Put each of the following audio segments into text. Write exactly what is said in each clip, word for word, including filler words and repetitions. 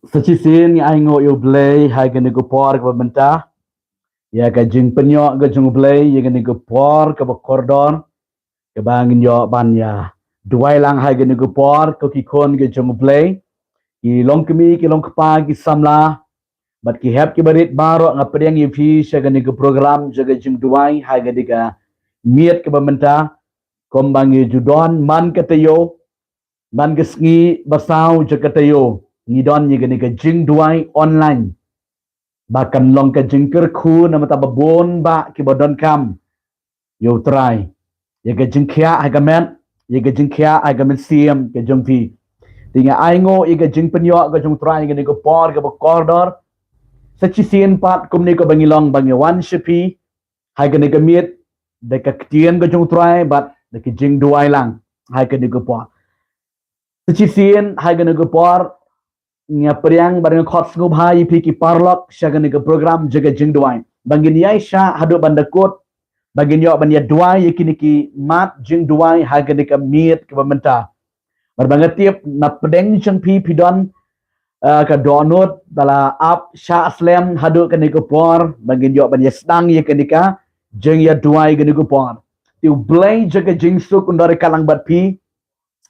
Sa shisien ngi ainguh ïa U Blei ha kane ka por kaba mynta, ïa ka jingpynïoh ka jong U Blei ïa kane ka por kaba kordor, kaba ngin ïoh ban ïa duwai lang ha kane ka por, ko ki khun ka jong U Blei, ki long kmie, ki long kpa, ki samla bad ki hep ki barit baroh. Nga pdiang ïa phi sha kane ka program jong ka jingduwai ha kane ka miet kaba mynta. Kumba ngi ju don man ka taïew, man ka sngi ba saw jong ka taïew, ngi don ïa kane ka jingduwai online, ba kan long ka jingkyrkhu na ka bynta ba bun bah kiba donkam ïa U Trai, ïa ka jingkhiah ha ka met, ïa ka jingkhiah ha ka mynsiem ka jong phi. Te nga ainguh ïa ka jingpynïoh ka jong U Trai ïa kane ka por kaba kordor. Sa shisien pat kumne kaba ngi long ba ngi wan sha phi ha kane ka miet da ka ktien ka jong U Trai bad da ka jingduwai lang ha kane ka por. Sa shisien ha kane ka por, nga pdiang bad nga khot sngewbha ïa phi ki paralok sha kane ka program jong ka jingduwai, ba ngin ïaishah haduh ban da kut, ba ngin ïoh ban ïa duwai ïa kine ki mat jingduwai ha kane ka miet kaba mynta. Bad ba nga tip na pdeng jong phi, phi don, eh, ka dohnud ba la ap shah slem haduh kane ka por, ba ngin ïoh ban ïa sdang ïa kane ka jingïaduwai kane ka por. Te U Blei jong ka jingsuk un don ryngkat lang bad phi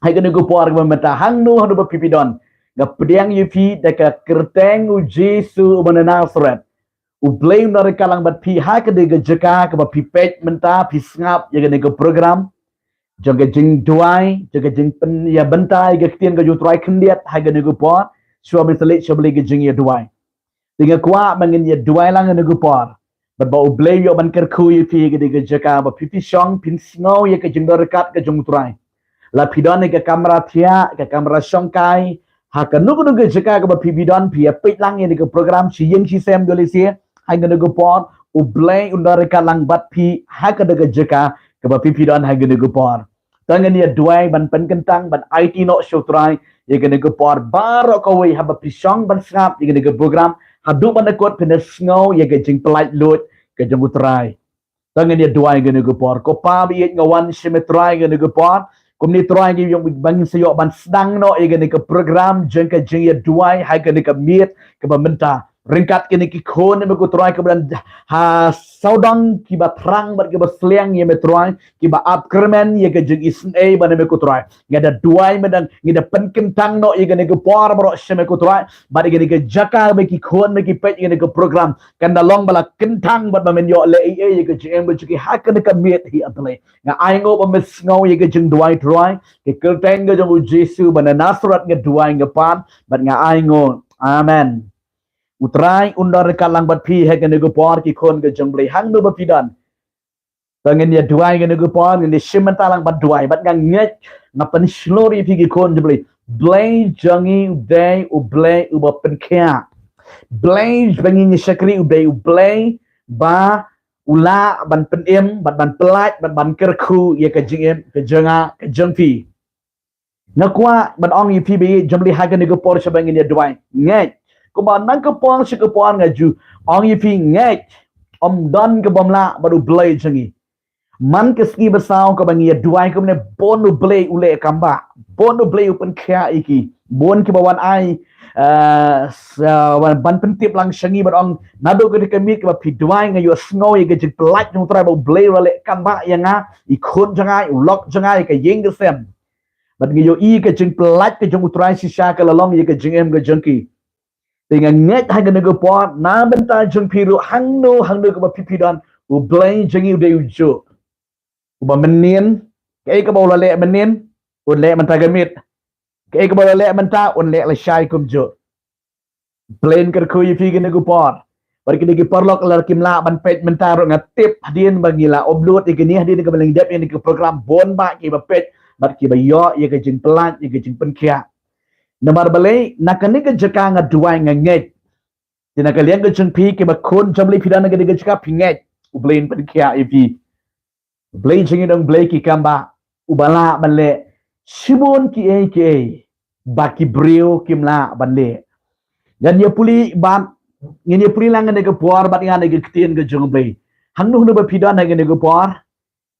ha kane ka por kaba mynta, hangno hangno ba phi phi don. Nga pdiang ïa phi da ka kyrteng U Jisu uba na Nasareth, U Blei un don ryngkat lang bad phi ha kane ka jaka kaba phi peit mynta, phi sngap ïa kane ka program jong ka jingduwai, jong ka jingpynïabynta ïa ka ktien ka jong U Trai khyndiat ha kane ka por. Shuwa ban sa leit sha U Blei ka jingïaduwai, te nga kwah ba ngin ïaduwai lang ha kane ka por, bad ba U Blei u ïoh ban kyrkhu ïa phi ha kane ka jaka ba phi phi shong, phin sngew ïa ka jingdon ryngkat ka jong U Trai. La phi don ha ka kamra thiah, ka kamra shongkai, ha kano kano ka jaka kaba phi phi don, phi ïa peit lang ïa kane ka program shi ïing shi sem jong lehse ha kane ka por. U Blei un don ryngkat lang bad phi ha kane ka jaka kaba phi phi don ha kane ka por. To ngin ïaduwai ban pynkyntang, ban aiti noh sha U Trai ïa kane ka por. Baroh kawei haba phi shong ban sngap ïa kane ka program, haduh ban da kut, phin da sngew ïa ka jingpyllait luid ka jong U Trai. To ngin ïaduwai kane ka por. Ko Pa ba ïeit, nga wan sha me Trai kane ka por. Kumne Trai, ngi ïoh ba ngin sa ïoh ban sdang noh ïa kane ka program jong ka jingïaduwai ha kane ka miet kaba mynta, ryngkat kine ki khun na me ko Trai, kiba don ha sawdong kiba thrang bad kiba sliang ïa me Trai, kiba ap kyrmen ïa ka jingisynei ba na me ko Trai. Nga da duwai mynta, ngi da pynkyntang noh ïa kane ka por baroh sha me ko Trai, bad ïa kane ka jaka ba ki khun ba ki peit ïa kane ka program, kan da long ba la kyntang bad ba men ïoh leh ei ei ïa ka jingim ka jong ki ha kane ka miet hi A Blei. Nga ainguh ba men sngew ïa ka jingduwai Trai, ha ka kyrteng ka jong U Jisu uba na Nasareth nga duwai nga pan bad nga ainguh. Amen. U Trai un don ryngkat lang bad phi ha kane ka por, ki khun ka jong U Blei, hangno ba phi don. To ngin ïaduwai kane ka por, ngin ïashim bynta lang ban duwai. Bad nga ngeit, nga pynshlur ïa phi ki khun jong U Blei, Blei jong ngi u dei U Blei uba pynkhiah. Blei ba ngi ngi shakri u dei U Blei ba u lah ban pynim bad ban pyllait bad ban kyrkhu ïa ka jingim ka jong nga, ka jong phi. Nga kwah ban ong ïa phi ba ïeit jong U Blei ha kane ka por shaba ngin ïaduwai, ngeit. Kumba na ka por sha ka por nga ju ong ïa phi, ngeit, ym don ka bym lah bad U Blei jong ngi. Man ka sngi ba saw kaba ngi ïaduwai kumne, bun U Blei u leh kam ba, bun U Blei u pynkhiah ïa ki. Bun kiba wan ai, eh, sa, wan ban pyntip lang sha ngi ban ong, naduh kane ka miet kaba phi duwai nga ïohsngew ïa ka jingpyllait jong U Trai ba U Blei u la leh kam ba ïa nga, i khun jong nga, i lok jong nga, ïa ka ïing ka sem. Bad ngi ïohi ka jingpyllait ka jong U Trai shisha ka la long ïa ka jingim ka jong ki. Te nga ngeit ha kane ka por, na bynta jong phi ruh, hangno hangno kaba phi phi don, U Blei jong ngi u dei u juh. Uba mynnin, kaei kaba u la leh mynnin, un leh mynta ka miet. Kaei kaba u la leh mynta, un leh lashai kumjuh. Blei un kyrkhu ïa phi kane ka por. Bad kine ki paralok lada kim lah ban peit mynta ruh, nga tip hadien ba ngi la upload ïa kine, hadien kaba la dep ïa kane ka program, bun bah kiba peit bad kiba ïoh ïa ka jingpyllait, ïa ka jingpynkhiah. Namar balei? Na kane ka jaka nga duwai nga ngeit. Te na ka liang ka jong phi kiba khun jong U Blei phi don ha kane ka jaka, phi ngeit U Blei un pynkhiah ïa phi. Blei jong ngi u dei U Blei ki kam ba, uba lah ban leh shibun kiei kiei ba ki briew kim lah ban leh. Ngan ïa pule bad, ngan ïa pule lang ha kane ka por bad ngan ha ka ktien ka jong U Blei. Hangno hangno ba phi don ha kane ka por,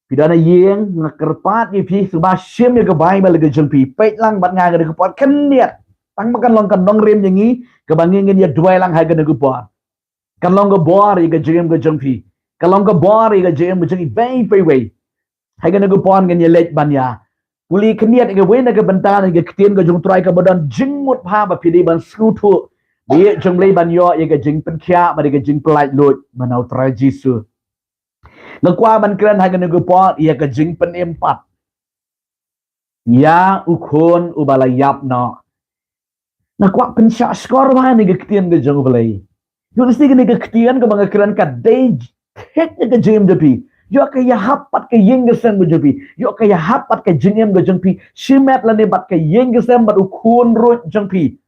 phi don ha ïing, nga kyrpad ïa phi, sngewbha shim ïa ka Baibl ka jong phi, peit lang bad nga ha kane ka por khyndiat. Tang ba kan long ka nongrim ïa ngi, kaba ngi ngin ïa duwai lang ha kane ka por. Kan long ka bor ïa ka jingim ka jong phi. Kan long ka bor ïa ka jingim ka jong i wei pa wei. Ha kane ka por ngin ïa leit ban ïa pule khyndiat ïa kawei na ka bynta na ka ktien ka jong U Trai kaba don jingmut bha ba phi dei ban sngewthuh. Ba ïa jong Blei ban ïoh ïa ka jingpynkhiah bad ïa ka jingpyllait luid ba na U Trai Jisu. Nga kwah ban kren ha kane ka por ïa ka jingpynim pat ïa u khun uba la ïap noh. Nga kwah pynshah shkor bha ïa kane ka ktien ka jong U Blei. Ïoh lehse kane ka ktien kaba nga kren ka dei thik ïa ka jingim jong phi. Ïoh ka ïahap bad ka ïing ka sem ka jong phi. Ïoh ka ïahap bad ka jingim ka jong phi. Shimet lane bad ka ïing ka sem bad u khun ruh jong phi.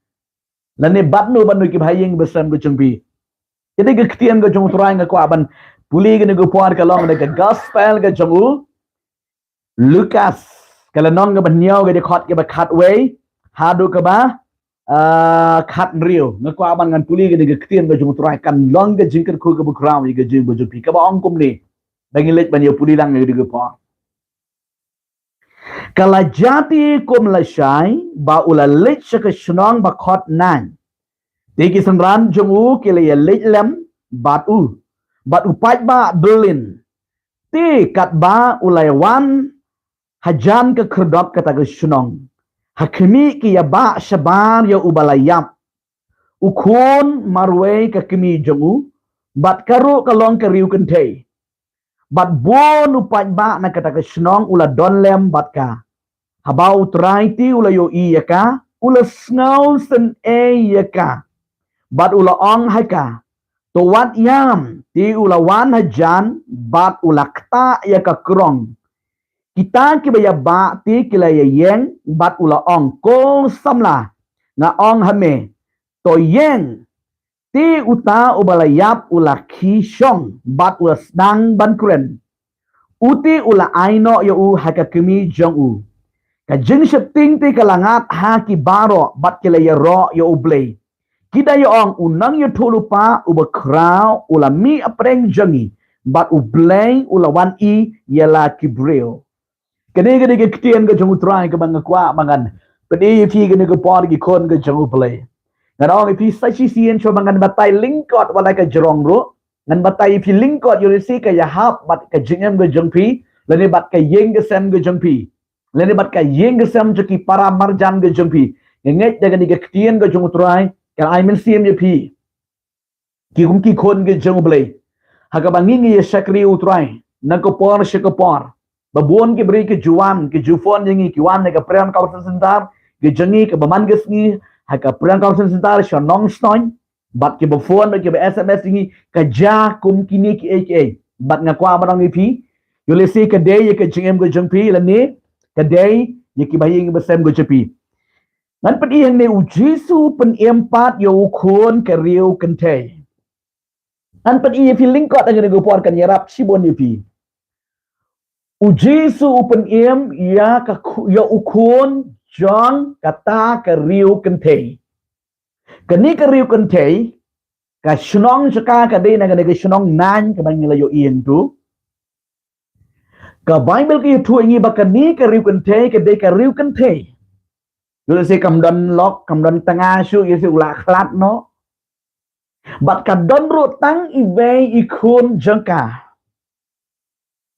Lane bad no bad no kiba ha ïing ba sem ka jong phi. Kane ka ktien ka jong U Trai nga kwah ban pule kane ka por ka long da ka gospel ka jong u Lukas, ka lynnong kaba hynñiew, ka dkhot kaba khatwei haduh kaba, ah, khathynriew. Nga kwah ban ngan pule kane ka ktien ka jong U Trai, kan long ka jingkyrkhu kaba khraw ïa ka jingim ka jong phi, kaba ong kumne. Ba ngin leit ban ïa pule lang ïa kane ka por. Ka la jia te kum lashai ba u la leit sha ka shnong ba khot Nain. Te ki synran jong u ki la ïa leit lem bad u, bad u paidbah byllien. Te katba u la ïa wan hajan ka khyrdop kata ka shnong, ha khmih ki ïa bah shabar ïa uba la ïap, u khun marwei ka kmie jong u, bad ka ruh ka long ka riew kynthei. Bad bun u paidbah na kata ka shnong u la don lem bad ka. Haba U Trai te u la ïohi ïa ka, u la sngew synei ïa ka. Bad u la ong ha ka, to wat ïam. Te u la wan hajan bad u la ktah ïa ka krong. Kita kiba ïa bah te ki la ïa ïeng bad u la ong, ko samla, nga ong ha me, to ïeng. Te uta uba la ïap u la khie shong bad u la sdang ban kren. U te u la ai noh ïa u ha ka kmie jong u. Ka jingsheptieng te ka la ngat ha ki baroh bad ki la ïaroh ïa U Blei. Ki da ïa ong, u nongïathuhlypa uba khraw u la mih hapdeng jong ngi, bad U Blei u la wan i ïa la ki briew. Kane ka dei ka ktien ka jong U Trai kaba nga kwah ba ngan pyni ïa phi kane ka por, ki khun ka jong U Blei. Ngan ong ïa phi sa shisien shuwa ba ngan batai lyngkot wat la ka jrong ruh. Ngan batai ïa phi lyngkot, ïoh lehse ka ïahap bad ka jingim ka jong phi, lane bad ka ïing ka sem ka jong phi, lane bad ka ïing ka sem jong ki para marjan ka jong phi. Nga ngeit da kane ka ktien ka jong U Trai kan ai mynsiem ïa phi. Ki kum ki khun ki jong U Blei, ha kaba ngi ngi ïa shakri U Trai na ka por sha ka por. Ba bun ki briew ki ju wan, ki ju phone ïa ngi, ki wan na ka Prayer Council Center ka jong ngi kaba man ka sngi ha ka Prayer Council Center sha Nongstoiñ. Bad kiba phone bad kiba S M S ïa ngi, ka jia kum kine kiei kiei. Bad nga kwah ban ong ïa phi, ïoh lehse ka dei ïa ka jingim ka jong phi, lane ka dei ïa kiba ha ïing ba sem ka jong phi. Ngan pyni hangne, U Jisu u pynim pat ïa u khun ka riew kynthei. Ngan pyni ïa phi lyngkot, ha kane ka por kan ïarap shibun ïa phi. U Jisu u pynim ïa ka khu-, ïa u khun jong kata ka riew kynthei. Kane ka riew kynthei, ka shnong jong ka ka dei na kane ka shnong Nain kaba ngi la ïohi hangtu. Ka Baibl ka ïathuh ïa ngi ba kane ka riew kynthei ka dei ka riew kynthei. Ïoh lehse kam don lok, kam don tnga shuh, ïoh lehse u la khlad noh. Bad ka don ruh tang iwei i khun jong ka.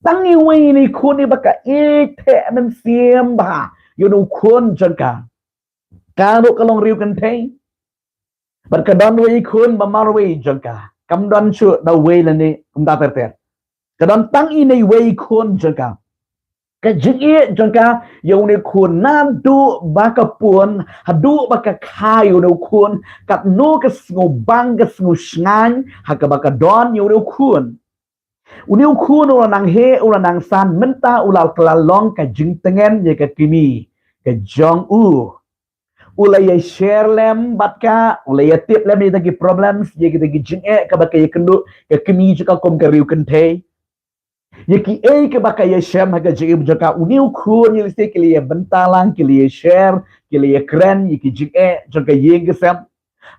Tang iwei i khun iba ka ïeit theh mynsiem bha ïa une u khun jong ka. Ka ruh ka long riew kynthei. Bad ka don uwei i khun ba marwei jong ka. Kam don shuh da uwei lane kumta ter ter. Ka don tang ine iwei i khun jong ka. Ka jingïeit jong ka ïa une u khun, naduh ba ka pun haduh ba ka kha ïa une u khun, katno ka sngewbang ka sngewshngaiñ ha kaba ka don ïa une u khun. Une u khun u la nang heh, u la nang san, mynta u la kylla long ka jingtngen ïa ka kmie ka jong u. U la ïa share lem bad ka, u la ïa tip lem ïa kita ki problems, ïa kita ki jingeh kaba ka ïa kynduh ka kmie jong ka kum ka riew kynthei. Ïa kiei kiba ka ïa shem ha ka jingim jong ka, une u khun ïoh lehse ki la ïa bynta lang, ki la ïa share, ki la ïa kren ïa ki jingeh jong ka ïing ka sem.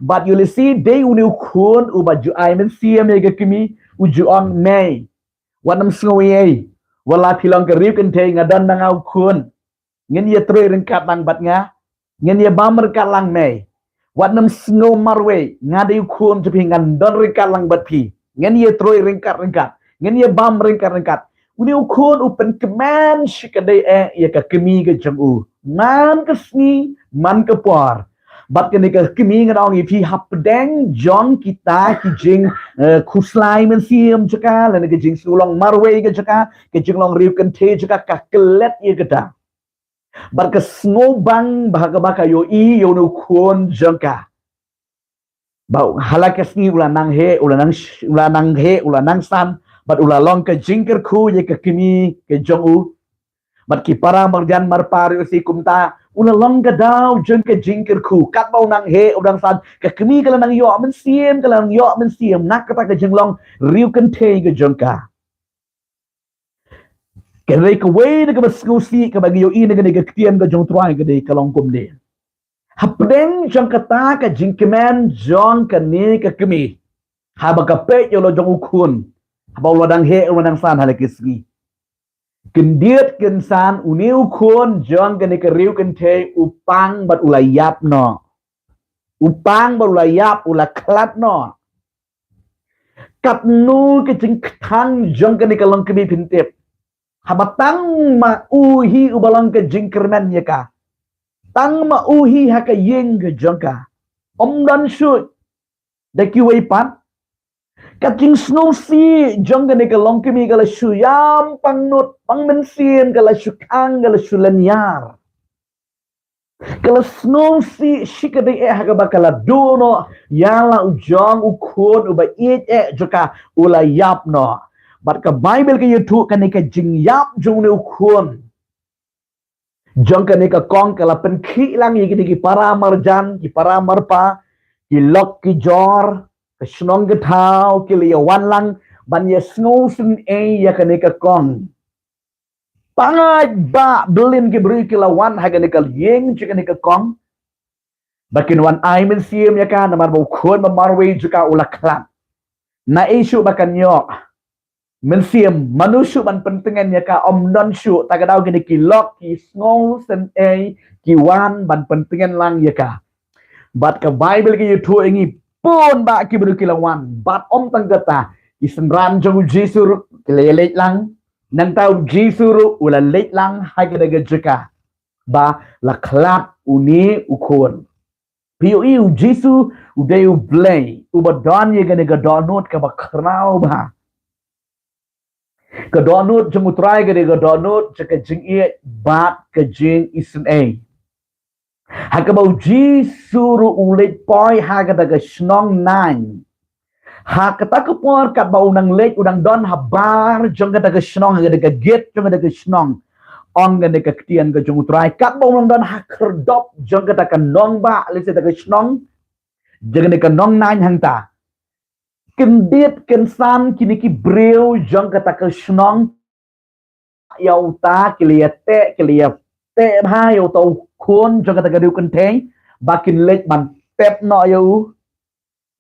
Bad ïoh lehse dei une u khun uba ju ai mynsiem ïa ka kmie, u ju ong, mei, wat nym sngew ei ei. Wat la phi long ka riew kynthei, nga don ma nga u khun. Ngin ïa trei ryngkat lang bad nga. Ngan ïa bam ryngkat lang mei. Wat nym sngew marwei, nga dei u khun jong phi, ngan don ryngkat lang bad phi. Ngan ïa troi ryngkat ryngkat. Ngan ïa bam ryngkat ryngkat. Une u khun u pynkmen shikatdei eh ïa ka kmie ka jong u. Man ka sngi, man ka por. Bad kane ka kmie, ngan ong ïa phi, hapdeng jong kita ki jing, eh, khuslai mynsiem jong ka, lane ka jingsngew long marwei ka jong ka, ka jinglong riewkynthei jong ka, ka klet ïa kata. Bad ka sngewbang ba ha kaba ka ïohi ïa une u khun jong ka. Ba ha la ka sngi u la nang heh, u la nang sh-, u la nang heh, u la nang san, bad u la long ka jingkyrkhu ïa ka kmie ka jong u. Bad ki para marjan marpa ruh shi kumta, u la long ka daw jong ka jingkyrkhu, katba u nang heh, u nang san, ka kmie ka la nang ïoh mynsiem, ka la nang ïoh mynsiem na kata ka jinglong riewkynthei ka jong ka. Ka dei kawei na kaba sngewsih kaba ngi ïohi na kane ka ktien ka jong U Trai, ka dei ka long kumne. Hapdeng jong kata ka jingkmen jong kane ka kmie, haba ka peit ïa u lok jong u khun, haba u la dang heh, u la dang san ha la ka sngi, khyndiat khynsan une u khun jong kane ka riewkynthei u pang bad u la ïap noh. U pang bad u la ïap, u la khlad noh. Katno ka jingkthang jong kane ka longkmie, phin tip. Haba tang ma u hi uba long ka jingkyrmen ïa ka. Tang ma u hi ha ka ïing ka jong ka. Ym don shuh da kiwei pat. Ka jingsngewsih jong kane ka longkmie ka la shu ïam pangnud, pang mynsiem ka la shu khang, ka la shu lynñiar. Ka la sngewsih shikatdei eh ha kaba ka la duh noh ïa la u jong u khun uba ïeit eh jong ka, u la ïap noh. Bad ka Baibl ka ïathuh kane ka jingïap jong une u khun jong kane ka kong ka la pynkhih lang ïa kine ki para marjan, ki para marpa, ki lok ki jor, ka shnong ka thaw, ki la ïa wan lang ban ïa sngewsynei ïa kane ka kong. Paidbah byllien ki briew ki la wan ha kane ka ïing jong kane ka kong ba kin wan ai mynsiem ïa ka, namar ba u khun ba marwei jong ka u la khlad. Naei shuh ba kan ïoh mynsiem, mano shuh ban pyntngen ïa ka, ym don shuh. Ta ka daw kine ki lok ki sngewsynei ki wan ban pyntngen lang ïa ka. Bad ka Baibl ka ïathuh ïa ngi, bun bah ki briew ki la wan. Bad ym tang kata, ki synran jong u Jisu ruh ki la ïa leit lang. Nangta u Jisu ruh u la leit lang ha kata ka jaka ba la khlad une u khun. Phi ïohi, u Jisu u dei U Blei uba don ïa kane ka dohnud kaba khraw bha. Ka dohnud jong U Trai ka dei ka dohnud jong ka jingïeit bad ka jingisynei. Ha kaba u Jisu ruh u leit poi ha kata ka shnong Nain. Ha kata ka por katba u nang leit, u nang don habar jong kata ka shnong, ha kata ka gate jong kata ka shnong. Ong kane ka ktien ka jong U Trai, katba u nang don ha khyrdop jong kata ka nongbah, lehse kata ka shnong, jong kane ka nong Nain hangta. Kyndit kynsan kine ki briew jong kata ka shnong ïa uta, ki la ïa teh, ki la ïa teh bha ïa uta u khun jong kata ka riewkynthei ba kin leit ban tep noh ïa u.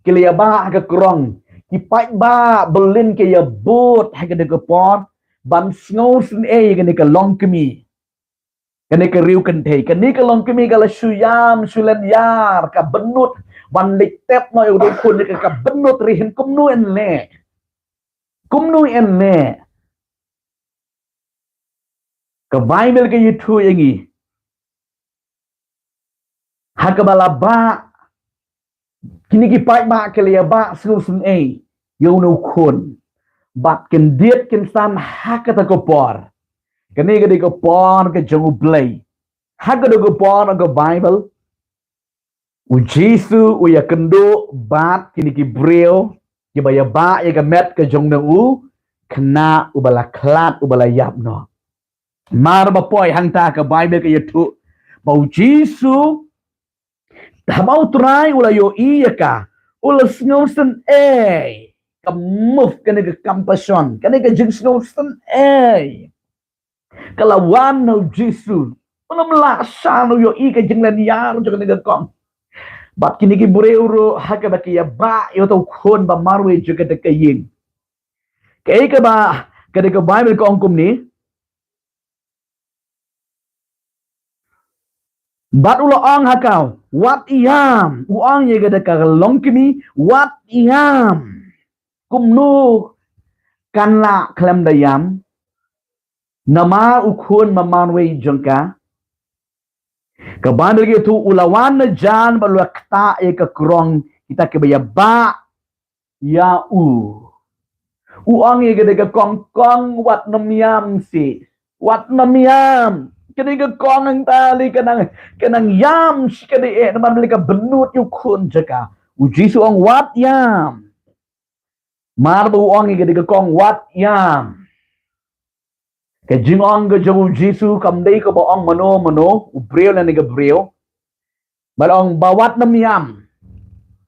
Ki la ïa bah ha ka krong. Ki paidbah byllien ki ïa bud ha kane ka por ban sngewsynei ïa kane ka longkmie. Kane ka riewkynthei, kane ka longkmie ka la shu ïam shu lynñiar, ka bynnud ban leit tep noh ïa u khun, ka, ka bynnud ri hin, kumno yn leh. Kumno yn leh. Ka Baibl ka ïathuh ïa ngi, ha kaba la bah, kine ki paidbah ki la ïa bah sngewsynei ïa une u khun. Bad kyndit kynsan ha kata ka por. Kane ka dei ka por ka jong U Blei. Ha kata ka por, ha ka Baibl, u Jisu u ïakynduh bad kine ki briew kiba ïa bah ïa ka met ka jong une u khynnah uba la khlad, uba la ïap noh. Mar ba poi hangta, ka Baibl ka ïathuh ba u Jisu, haba U Trai u la ïohi ïa ka, u la sngewsynei. Ka move, kane ka compassion, kane ka jingsngewsynei ka la wan na u Jisu. Un ym lah shuh ban ïohi ka jinglynñiar jong kane ka kong. Bad kine ki briew ruh ha kaba ki ïa bah ïa uta u khun ba marwei jong kata ka ïing. Kaei kaba, kata ka Baibl ka ong kumne. Bad u la ong ha ka, wat ïam. U ong ïa ka da ka longkmie, wat ïam. Kumno kan lah khlem da ïam? Namar u khun ba marwei jong ka. Ka Baibl ka ïathuh u la wan na jan bad u la ktah ïa ka krong kita kiba ïabah ïa u. U ong ïa ka dei ka kong, kong wat nym ïam seh. Wat nym ïam. Ka dei ka kong hangta lei ka nang, ka nang ïam seh ka dei eh namar lei ka bynnud ïa u khun jong ka. U Jisu ong wat ïam. Mar ba u ong ïa ka dei ka kong wat ïam. Ka jingong ka jong u Jisu kam dei kaba ong mano mano, u briew lane ka briew. Ba la ong ba wat nym ïam.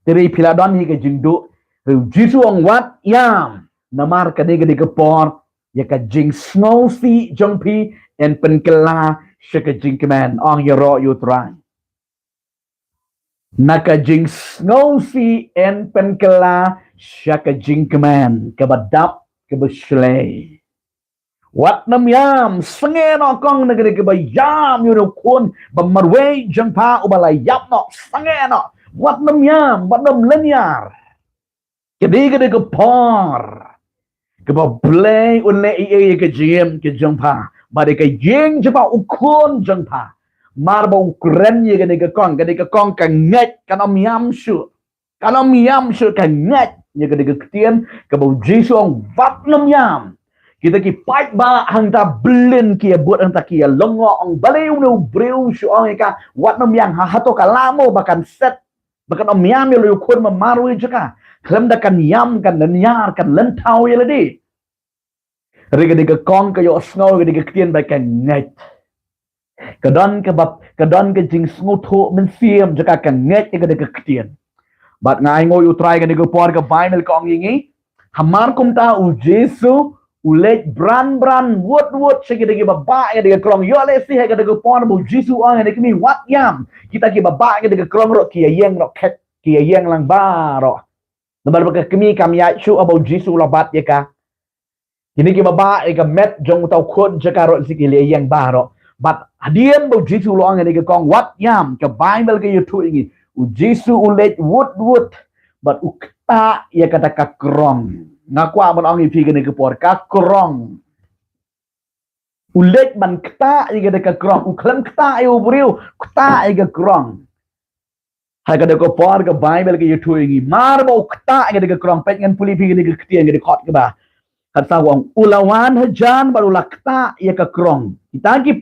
Te dei phi la don hi ka jingduh. Te u Jisu ong wat ïam. Namar ka dei ka dei ka por ïa ka jingsngewsih jong phi yn pynkylla sha ka jingkmen, ong ïaroh ïa u Trai. Na ka jingsngewsih yn pynkylla sha ka jingkmen kaba dap kaba shlei. Wat nym ïam, sangeh noh kong na ka dei kaba ïam ïa u khun ba marwei jong pha uba la ïap noh, sangeh noh. Wat nym ïam, wat nym lynñiar. Ka dei ka dei ka por kaba Blei un leh ei ei ïa ka jingim ka jong pha bad ïa ka ïing jong pha, u khun jong pha. Mar ba u kren ïa ka dei ka kong, ka dei ka kong ka ngeit, kan ym ïam shuh. Kan ym ïam shuh, ka ngeit ïa ka dei ka ktien kaba u Jisu ong wat nym ïam. Kita ki paidbah hangta byllien ki ïa bud hangta ki ïa lyngngoh, ong balei une u briew shu ong ïa ka wat nym ïam, ha hato ka lah mo ba kan set ba kan ym ïam ïa la u khun ba marwei jong ka. Khlem da kan ïam, kan lynñiar, kan lynthaw ïa lade. Hynrei ka dei ka kong ka ïohsngew ka dei ka ktien bad ka ngeit. Ka don kaba, ka don ka jingsngewthuh mynsiem jong ka, ka ngeit ïa ka dei ka ktien. Bad nga ai nguh ïa u Trai ka dei ka por ka Baibl ka ong ïa ngi. Hamar kumta u Jisu u leit bran bran wut wut sha kita kiba bah ïa ka dei ka krong. Ïoh lehse ha ka dei ka por ba u Jisu u ong ïa ka kmie wat ïam. Kita kiba bah ïa ka dei ka krong ruh ki ïa ïeng ruh khet, ki ïa ïeng lang baroh. Namar ba ka kmie kam ïaid shuh haba u Jisu u la bat ïa ka. Kine kiba bah ïa ka met jong uta u khun jong ka ruh lehse ki la ïeng baroh. Bad hadien ba u Jisu u la ong ïa ka dei ka kong wat ïam, ka Baibl ka ïathuh ïa ngi, u Jisu u leit wut wut bad u ktah ïa kata ka krong. Nga kwah ban ong ïa phi kane ka por, ka krong. U leit ban ktah ïa kata ka krong. U khlem ktah ïa u briew, ktah ïa ka krong. Ha ka dei ka por ka Baibl ka ïathuh ïa ngi, mar ba u ktah ïa kata ka krong, peit ngan pule ïa phi kane ka ktien, ka dei kot kaba. Kata u ong, u la wan hajan bad u la ktah ïa ka krong. Kita ki,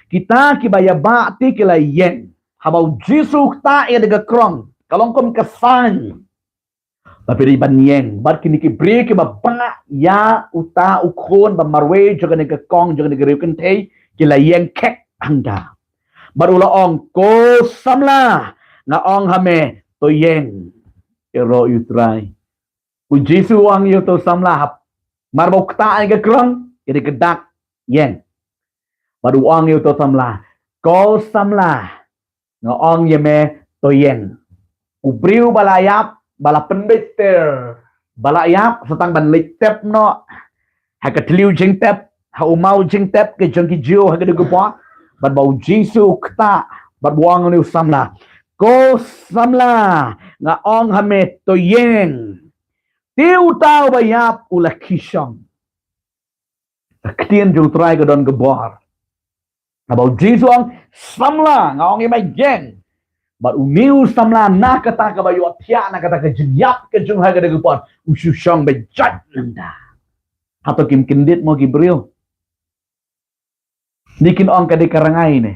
kita kiba ïa bah te ki la ïeng. Haba u Jisu u ktah ïa kata ka krong, ka long kum ka sign ba phi dei ban ïeng. Bad kine ki briew kiba bah ïa uta u khun ba marwei jong kane ka kong jong kane ka riewkynthei ki la ïeng khet hangta. Bad u la ong, ko samla, nga ong ha me, to ïeng. Ïaroh ïa u Trai. U Jisu u ong ïa uta u samla hap, mar ba u ktah ïa ka krong, ka dei ka dak ïeng. Bad u ong ïa uta u samla, ko samla, nga ong ïa me, to ïeng. U briew ba la ïap, ba la pynbeit ter, ba la ïap, sa tang ban leit tep noh ha ka thliew jingtep, ha u maw jingtep ka jong ki Jiw ha ka dei ka por. Bad ba u Jisu u ktah bad u ong ïa une u samla, ko samla, nga ong ha me, to ïeng. Te uta uba ïap u la khie shong. Ka ktien jong u Trai ka don ka bor. Haba u Jisu u ong, samla, nga ong ïa me, ïeng. Bad une u samla na kata kaba ïohthiah na kata ka jingïap ka jong u ha ka dei ka por, u shu shong ba jait nangta. Hato kim kyndit mo ki briew? Ni kin ong ka dei ka rngai ne.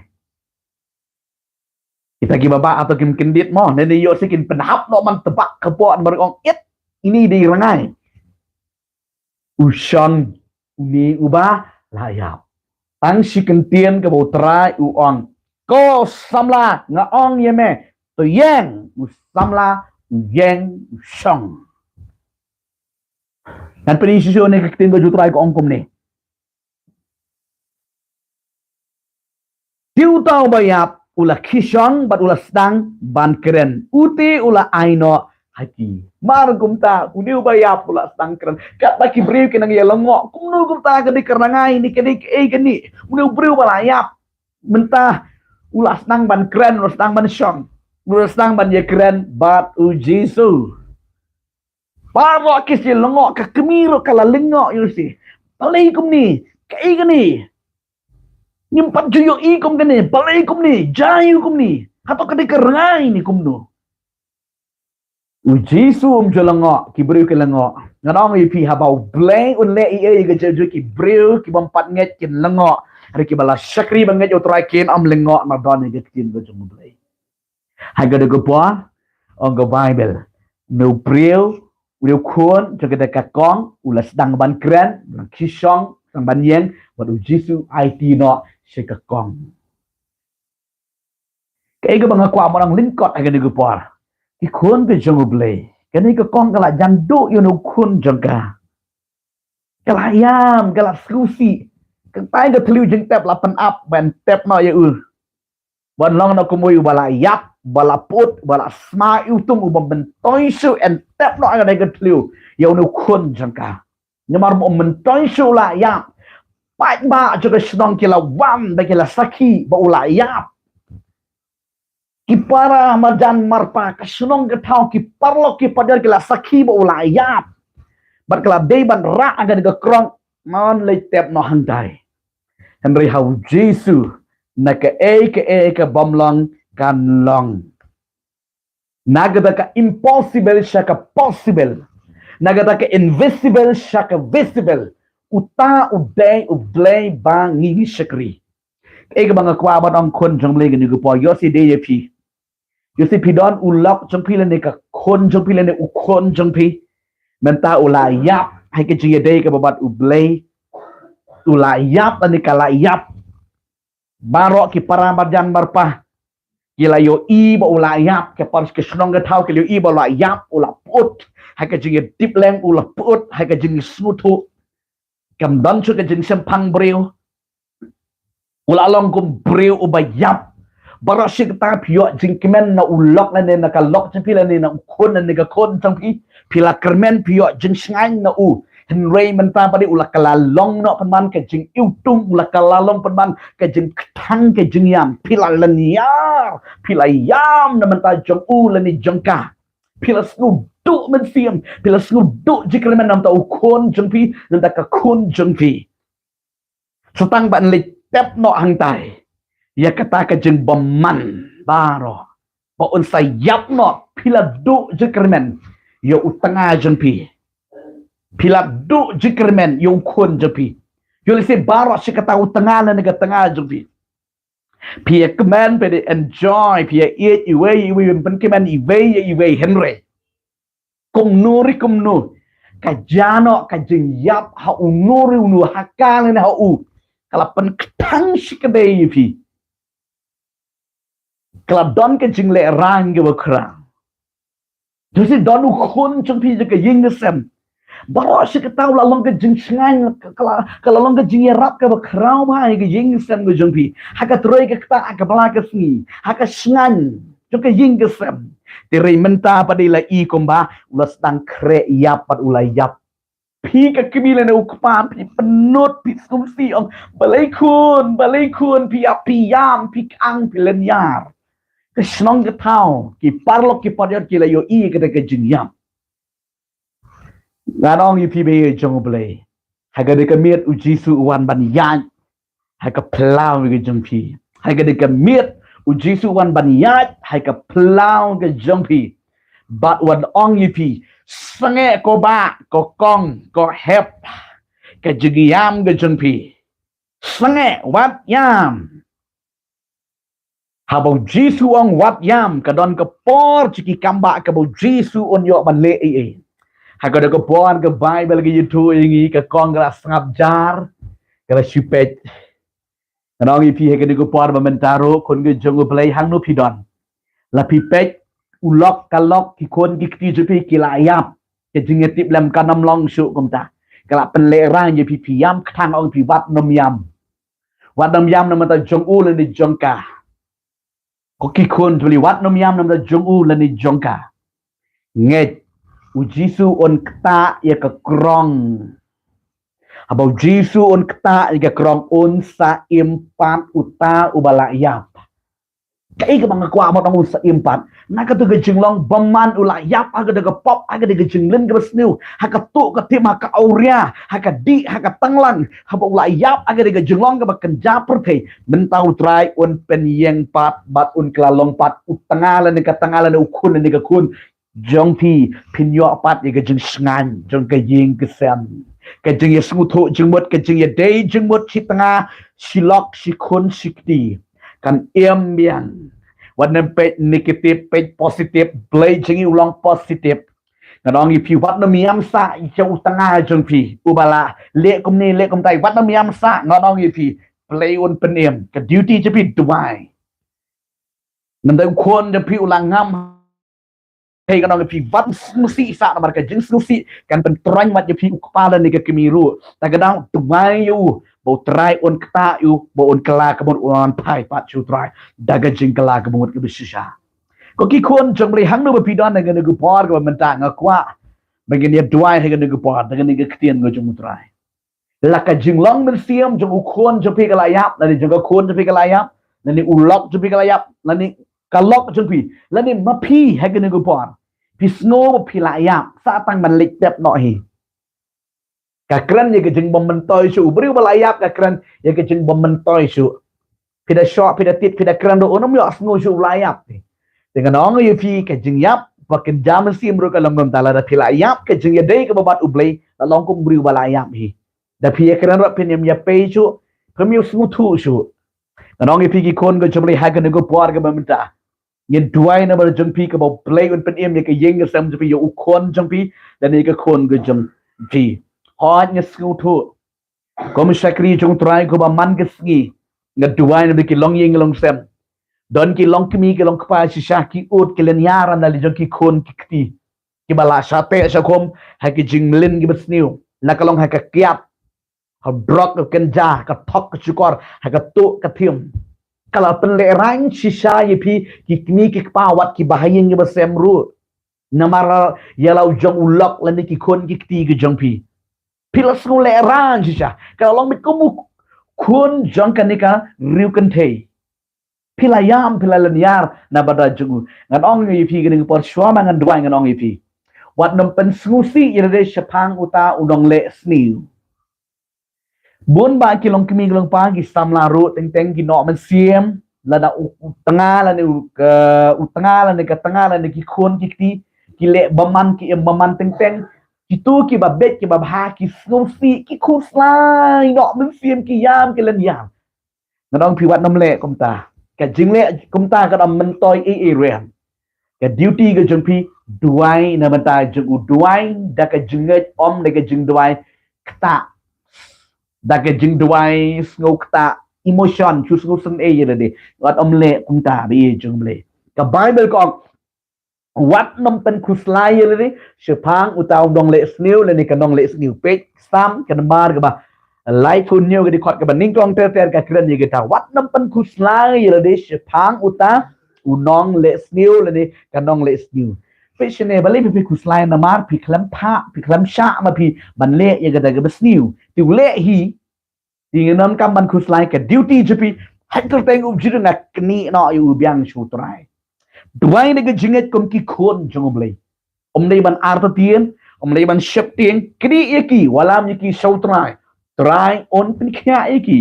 Kita kiba bah hato kim kyndit mo, ne ne ïoh shisha kin pynhap noh man tbak ka por, namar ong it, ine i dei rngai. U shong une uba la ïap. Tang shi kyntien kaba u Trai u ong, ko samla, nga ong ïa me, to ïeng. U samla u ïeng, u shong. Ngan pyni shisha ne ka ktien ka jong u Trai ka ong kumne. Te uta uba ïap u la khie shong bad u la sdang ban kren. Ute u la ai noh ha ki. Mar kumta une uba ïap u la sdang kren. Katba ki briew ki nang ïa lyngngoh, kumno kumta, ka dei ka rngai ne ka dei kaei kane? Une u briew ba la ïap mynta U la sdang ban kren, u la sdang ban shong, u la sdang ban ïakren bad U Jisu. Baroh ki shu lyngngoh, ka kmie ruh ka la lyngngoh, ïa u shu. Balei kumne? Kaei kane? Ngim pat ju ïohi kum kane, balei kumne? Jia ïa u kumne. Hato ka dei ka rngai ne kumno? U Jisu um ju lyngngoh, ki briew ki lyngngoh. Ngan ong ïa phi, haba U Blei un leh ei ei, ka jingïajuh, ki briew ki bym pat ngeit kin lyngngoh. Hynrei kiba la shakri ba ngeit ïa U Trai kin ym lyngngoh namar don ïa ka ktien ka jong U Blei. Ha kane ka por, ong ka Baibl, une u briew, une u khun jong kata ka kong, u la sdang ban kren, u la khie shong, sdang ban ïeng, bad U Jisu aiti noh sha ka kong. Kaei kaba nga kwah ban ong lyngkot ha kane ka por, ki khun ka jong U Blei. Kane ka kong ka la jan duh ïa une u khun jong ka. Ka la ïam, ka la sngewsih. Ka tai ka thliew jingtep la pynap ban tep noh ïa u. Ban long noh kum uwei uba la ïap, uba la put, uba la sma iwtung, uba myntoi shuh ban tep noh ha kane ka thliew ïa une u khun jong ka. Namar ba u myntoi shuh u la ïap, paidbah jong ka shnong ki la wan bad ki la sakhi ba u la ïap. Ki para marjan marpa, ka shnong ka thaw, ki paralok ki parajor ki la sakhi ba u la ïap. Bad ka la dei ban rah ha kane ka krong, ym leit tep noh hangtai. Hynrei ha U Jisu, na kaei kaei ka bym long kan long. Na kata ka impossible sha ka possible. Na kata ka invisible sha ka visible. Uta u dei U Blei ba ngi shakri. Kaei kaba nga kwah ban ong khun jong U Blei kane ka por, ïoh shisha ïa phi. Ïoh shisha phi don u lok jong phi lane ka khun jong phi lane u khun jong phi. Mynta u la ïap ha ka jingïadei kaba bad U Blei. U la ïap lane ka la ïap. Baroh ki para marjan marpa ki la ïohi ba u la ïap, ki para ka shnong ka thaw ki la ïohi ba u la ïap, u la put ha ka jingïatiplem, u la put ha ka jingsngewthuh. Kam don shuh ka jingshemphang briew. U la long kum briew uba ïap. Baroh shi katta phi ïoh jingkmen na u lok lane na ka lok jong phi lane na u khun lane ka khun jong phi. Phi la kyrmen, phi ïoh jingshngaiñ na u. Hynrei mynta pat u la kylla long noh pynban ka jingiwtung, u la kylla long pynban ka jingkthang ka jingïam. Phi la lynñiar, phi la ïam na bynta jong u lane jong ka. Phi la sngewduh mynsiem, phi la sngewduh jingkyrmen na bynta u khun jong phi, na bynta ka khun jong phi. Sa tang ban leit tep noh hangtai ïa kata ka jingbymman baroh, ba un sa ïap noh, phi la duh jingkyrmen ïa u tnga jong phi. Phi la duh jingkyrmen ïa u khun jong phi. Ïoh lehse baroh shi katta u tnga lane ka tnga jong phi. Phi ïa kmen, phi ïa enjoy, phi ïa ïeit iwei iwei, pynkmen iwei ïa iwei, hynrei kumno re kumno, ka jia noh ka jingïap ha uno re uno, ha ka lane ha u, ka la pynkthang shikatdei ïa phi. Ka la don ka jinglehraiñ kaba khraw. Te shi don u khun jong phi jong ka ïing ka sem. Baroh shi katta u la long ka jingshngaiñ, ka la, ka la long ka jingïarap kaba khraw bha ïa ka ïing ka sem ka jong phi. Ha ka trei ka ktah, ha ka pla ka sngi, ha ka shngaiñ jong ka ïing ka sem. Te hynrei mynta pat i la i kumba u la sdang khreh ïap bad u la ïap. Phi ka kmie lane u kpa, phi pynnud, phi sngewsih, ong, balei khun, balei khun, phi ïap, phi ïam, phi kang, phi lynñiar. Ka shnong ka thaw, ki paralok ki parajor ki la ïohi kata ka jingïap. Ngan ong ïa phi, ba ïeit jong U Blei, ha kane ka miet U Jisu u wan ban ïaid ha ka phyllaw ka jong phi. Ha kane ka miet U Jisu u wan ban ïaid ha ka phyllaw ka jong phi. Bad wan ong ïa phi, sangeh ko bah, ko kong, ko hep, ka jingïam ka jong phi. Sangeh, wat ïam. Haba U Jisu u ong wat ïam, ka don ka por jong ki kambah kaba U Jisu un ïoh ban leh ei ei. Ha kane ka por ka Baibl ka ïathuh ïa ngi, ka kong ka la sngap jar, ka la shu peit. Ngan ong ïa phi, ha kane ka por ba mynta ruh, khun ka jong U Blei, hangno phi don, la phi peit u lok ka lok, ki khun ki kti jong phi ki la ïap. Ka jingïatiplem kan ym long shuh kumta. Ka la pynlehraiñ ïa phi, phi ïam kthang, ong phi wat nym ïam. Wat nym ïam na bynta jong u lane jong ka. Ko ki khun jong U Blei, wat nym ïam na bynta jong u lane jong ka. Ngeit, U Jisu un ktah ïa ka krong. Haba U Jisu un ktah ïa ka krong, un sa im pat uta uba la ïap. Kaei kaba nga kwah ban ong, u sa im pat na katu ka jinglong bymman, u la ïap ha katu ka pop, ha katu ka jingleh kaba sniew, ha ka tuh ka thim, ha ka awria, ha ka dih, ha ka tanglang, haba u la ïap ha katu ka jinglong kaba kynja pyrthei. Mynta U Trai un pynïeng pat bad un kylla long pat u tnga lane ka tnga lane u khun lane ka khun jong phi, phin ïoh pat ïa ka jingshngaiñ jong ka ïing ka sem, ka jingïasngewthuh jingmut, ka jingïadei jingmut shi tnga, shi lok, shi khun, shi kti. Kan im biang. Wat nym peit negative, peit positive. Blei jong ngi u long positive. Ngan ong ïa phi, wat nym ïam sah ïa u tnga jong phi uba la leh kumne leh kumtai, wat nym ïam sah. Ngan ong ïa phi, Blei un pynim. Ka duty jong phi duwai. Ngan dei u khun jong phi u la ngam. Hei, ngan ong ïa phi, wat sngewsih sah, namar ka jingsngewsih kan pyntroiñ wat ïa phi u kpa lane ka kmie ruh. Te ka dang duwai ïa u ba U Trai un ktah ïa u, ba un kylla ka mut, un phai pat sha U Trai da ka jingkylla ka mut kaba shisha. Ko ki khun jong U Blei, hangno ba phi don ha kane ka por kaba mynta, nga kwah ba ngin ïa duwai ha kane ka por da kane ka ktien ka jong U Trai. La ka jinglong mynsiem jong u khun jong phi ka la ïap, lane jong ka khun jong phi ka la ïap, lane u lok jong phi ka la ïap, lane ka lok jong phi, lane ma phi ha kane ka por phi sngew ba phi la ïap, sa tang ban leit tep noh hi. Ka kren ïa ka jingbym myntoi shuh. U briew ba la ïap ka kren ïa ka jingbym myntoi shuh. Phi da shoh, phi da tied, phi da kren ruh, un ym ïohsngew shuh u la ïap. Te ngan ong ïa phi, ka jingïap ba kynja mynsiem ruh ka long kumta. Lada phi la ïap, ka jingïadei kaba bad U Blei la long kum u briew ba la ïap hi. Da phi ïa kren ruh phin ym ïa pei shuh, phim ïohsngewthuh shuh. Ngan ong ïa phi, ki khun ka jong U Blei, ha kane ka por kaba mynta, ngin duwai namar jong phi kaba U Blei un pynim ïa ka ïing ka sem jong phi, ïa u khun jong phi, lane ïa ka khun ka jong phi. Hooid, nga sngewthuh, kum u shakri jong U Trai, kumba man ka sngi nga duwai namar ki longïing longsem. Don ki longkmie ki longkpa shisha, ki ud ki lynñiar na liang jong ki khun ki kti, kiba la shah teh shah khum ha ki jingmlien kiba sniew, la ka long ha ka kiad, ha drok, ka kynja, ka thok, ka shukor, ha ka tuh ka thim. Ka la pynlehraiñ shisha ïa phi, ki kmie ki kpa, wat kiba ha ïing kiba sem ruh. Namar ïa la u jong u lok lane ki khun ki kti ki jong phi, phi la sngew lehraiñ shisha. Ka la long beit kum u khun jong kane ka riewkynthei. Phi la ïam, phi la lynñiar na bynta jong u. Ngan ong ïa phi, kane ka por shuwa ma ngan duwai, ngan ong ïa phi, wat nym pynsngewsih ïa lade shaphang uta u nongleh sniew. Bun bah ki longkmie ki longkpa, ki samla ruh, teng teng ki noh mynsiem, lada u, u tnga lane u, ka, u tnga lane ka tnga lane ki khun ki kti ki leh bymman, ki im bymman, teng teng kitu kiba beit kiba bha ki sngewsih, ki khuslai, noh mynsiem, ki ïam, ki lynñiar. Ngan ong phi, wat nym leh kumta. Ka jingleh kumta kam myntoi ei ei ruh em. Ka duty ka jong phi duwai na bynta jong u, duwai da ka jingngeit, ym da ka jingduwai ktah, da ka jingduwai sngew ktah, emotion, shu sngew sngewsynei ïa lade. Wat ym leh kumta, ba ïeit jong U Blei. Ka Baibl ka ong, wat nym pynkhuslai ïa lade shaphang uta u nongleh sniew lane ka nongleh sniew. Peit Salm ka namar kaba laiphew hynñiew, ka dkhot kaba nyngkong ter ter, ka kren ïa kata, wat nym pynkhuslai ïa lade shaphang uta u nongleh sniew lane ka nongleh sniew. Peit shane, balei phi khuslai? Namar phi khlem phah, phi khlem shah ma phi ban leh ïa kata kaba sniew. Te u leh hi, te ngin ym donkam ban khuslai. Ka duty jong phi, ha kyrteng U Jisu nga knieh noh ïa u biang sha U Trai. Duwai da ka jingngeit kum ki khun jong U Blei. Ym dei ban artatien, ym dei ban sheptieng, knieh ïa ki, wallam ïa ki sha U Trai. Trai un pynkhiah ïa ki.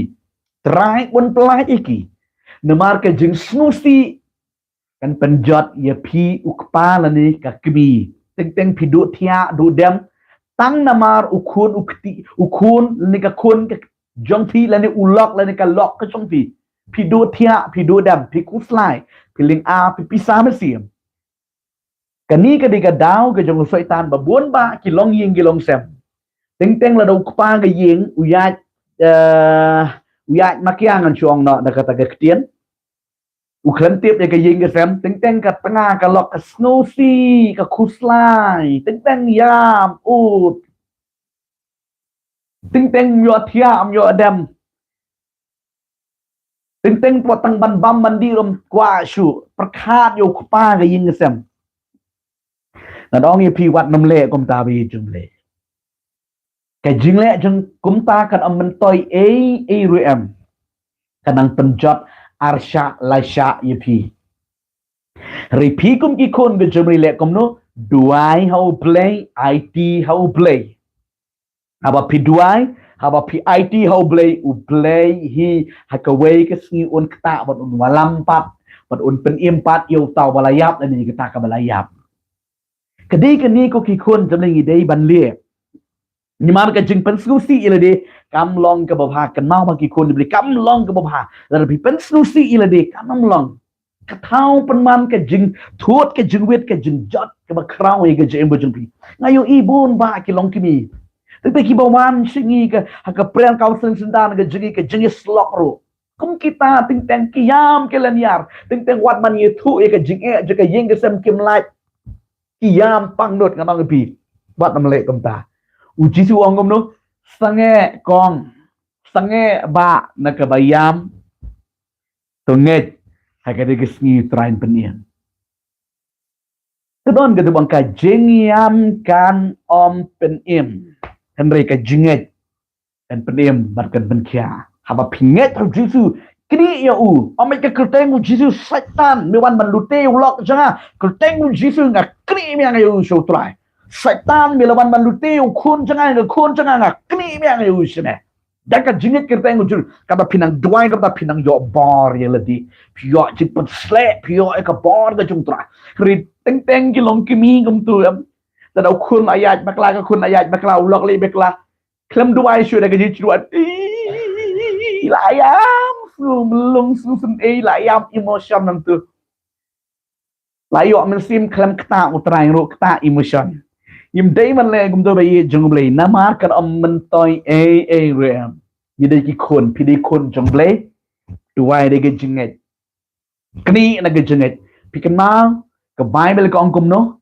Trai un pyllait ïa ki. Namar ka jingsngewsih kan pynjot ïa phi u kpa lane ka kmie. Teng teng phi duh thiah, duh dem, tang namar u khun u kti, u khun lane ka khun ka jong phi lane u lok lane ka lok ka jong phi. Phi duh thiah, phi duh dem, phi khuslai, phi lynga, phi pisa mynsiem. Kane ka dei ka daw ka jong u Soitan ba bun bah ki longïing ki longsem. Teng teng lada u kpa ka ïing u ïaid, eh, u ïaid makiang, ngan shu ong noh da kata ka ktien, u khlem tip ïa ka ïing ka sem, teng teng ka tnga ka lok ka sngewsih, ka khuslai, teng teng ïam ud, teng teng ym ïoh thiah, ym ïoh dem. Teng teng wat tang ban bam ban dih ruh ym kwah shuh, pyrkhat ïa u kpa ka ïing ka sem. Ngan ong ïa phi, wat nym leh kumta, ba ïeit jong U Blei. Ka jingleh jong kumta kan ym myntoi ei ei ruh em. Kan nang pynjot arshah laishah ïa phi. Hynrei phi kum ki khun ka jong U Blei leh kumno? Duwai ha U Blei, aiti ha U Blei. Haba phi duwai, haba phi aiti ha U Blei, U Blei hi ha kawei ka sngi un ktah bad un wallam pat, bad un pynim pat ïa uta uba la ïap lane ïa kata kaba la ïap. Ka dei kane ko ki khun jong U Blei ngi dei ban leh. Namar ka jingpynsngewsih ïa lade kam long kaba bha, kynmaw ba ki khun jong U Blei, kam long kaba bha. Lada phi pynsngewsih ïa lade kam long. Ka thaw pynman ka jingthut, ka jingwit, ka jingjot kaba khraw ïa ka jingim ka jong phi. Nga ïohi bun bah ki longkmie. Tang kiba wan sha ngi ka, ha ka prayer counseling centre ka jingïa, ka jingïasyllok ruh. Kum kita teng teng ki ïam ki lynñiar, teng teng wat ban ïathuh ïa ka jingeh jong ka ïing ka sem kim lait. Ki ïam pang nud, ngan ong ïa phi. Wat nym leh kumta. U Jisu u ong kumno? Sangeh kong, sangeh bah na kaba ïam. To ngeit ha kata ka sngi U Trai un pynim. Te don kata ba ong ka jingïam kan ym pynim, hynrei ka jingngeit kan pynim bad kan pynkhiah. Haba phi ngeit ha U Jisu, knieh ïa u. Ym ïa ka kyrteng U Jisu, Soitan, me wan ban lute ïa u lok jong nga. Kyrteng U Jisu, nga knieh ïa me ïa u sha U Trai. Soitan, me la wan ban lute ïa u khun jong nga, ïa ka khun jong nga, nga knieh ïa me ïa u sha me. Da ka jingngeit kyrteng U Jisu, kata phi nang duwai, kata phi nang ïoh bor ïa lade. Phi ïoh jingpynsleh, phi ïoh ïa ka bor ka jong U Trai. Hynrei teng teng ki longkmie kumtu em. Lada u khun la ïaid bakla, ka khun la ïaid bakla, u lok leh bakla. Khlem duwai shuh da ka jingshruat. Ih, la ïam, shu mlung, shu sngewsih, la ïam emotion nangtu. La ïoh mynsiem khlem ktah U Trai ruh, ktah emotion. Ngim dei ban leh kumto ba ïeit jong U Blei, namar kan ym myntoi ei ei ruh em. Ngi dei ki khun, phi dei khun jong U Blei. Duwai da ka jingngeit. Knieh na ka jingngeit. Phi kynmaw ka Baibl ka ong kumno?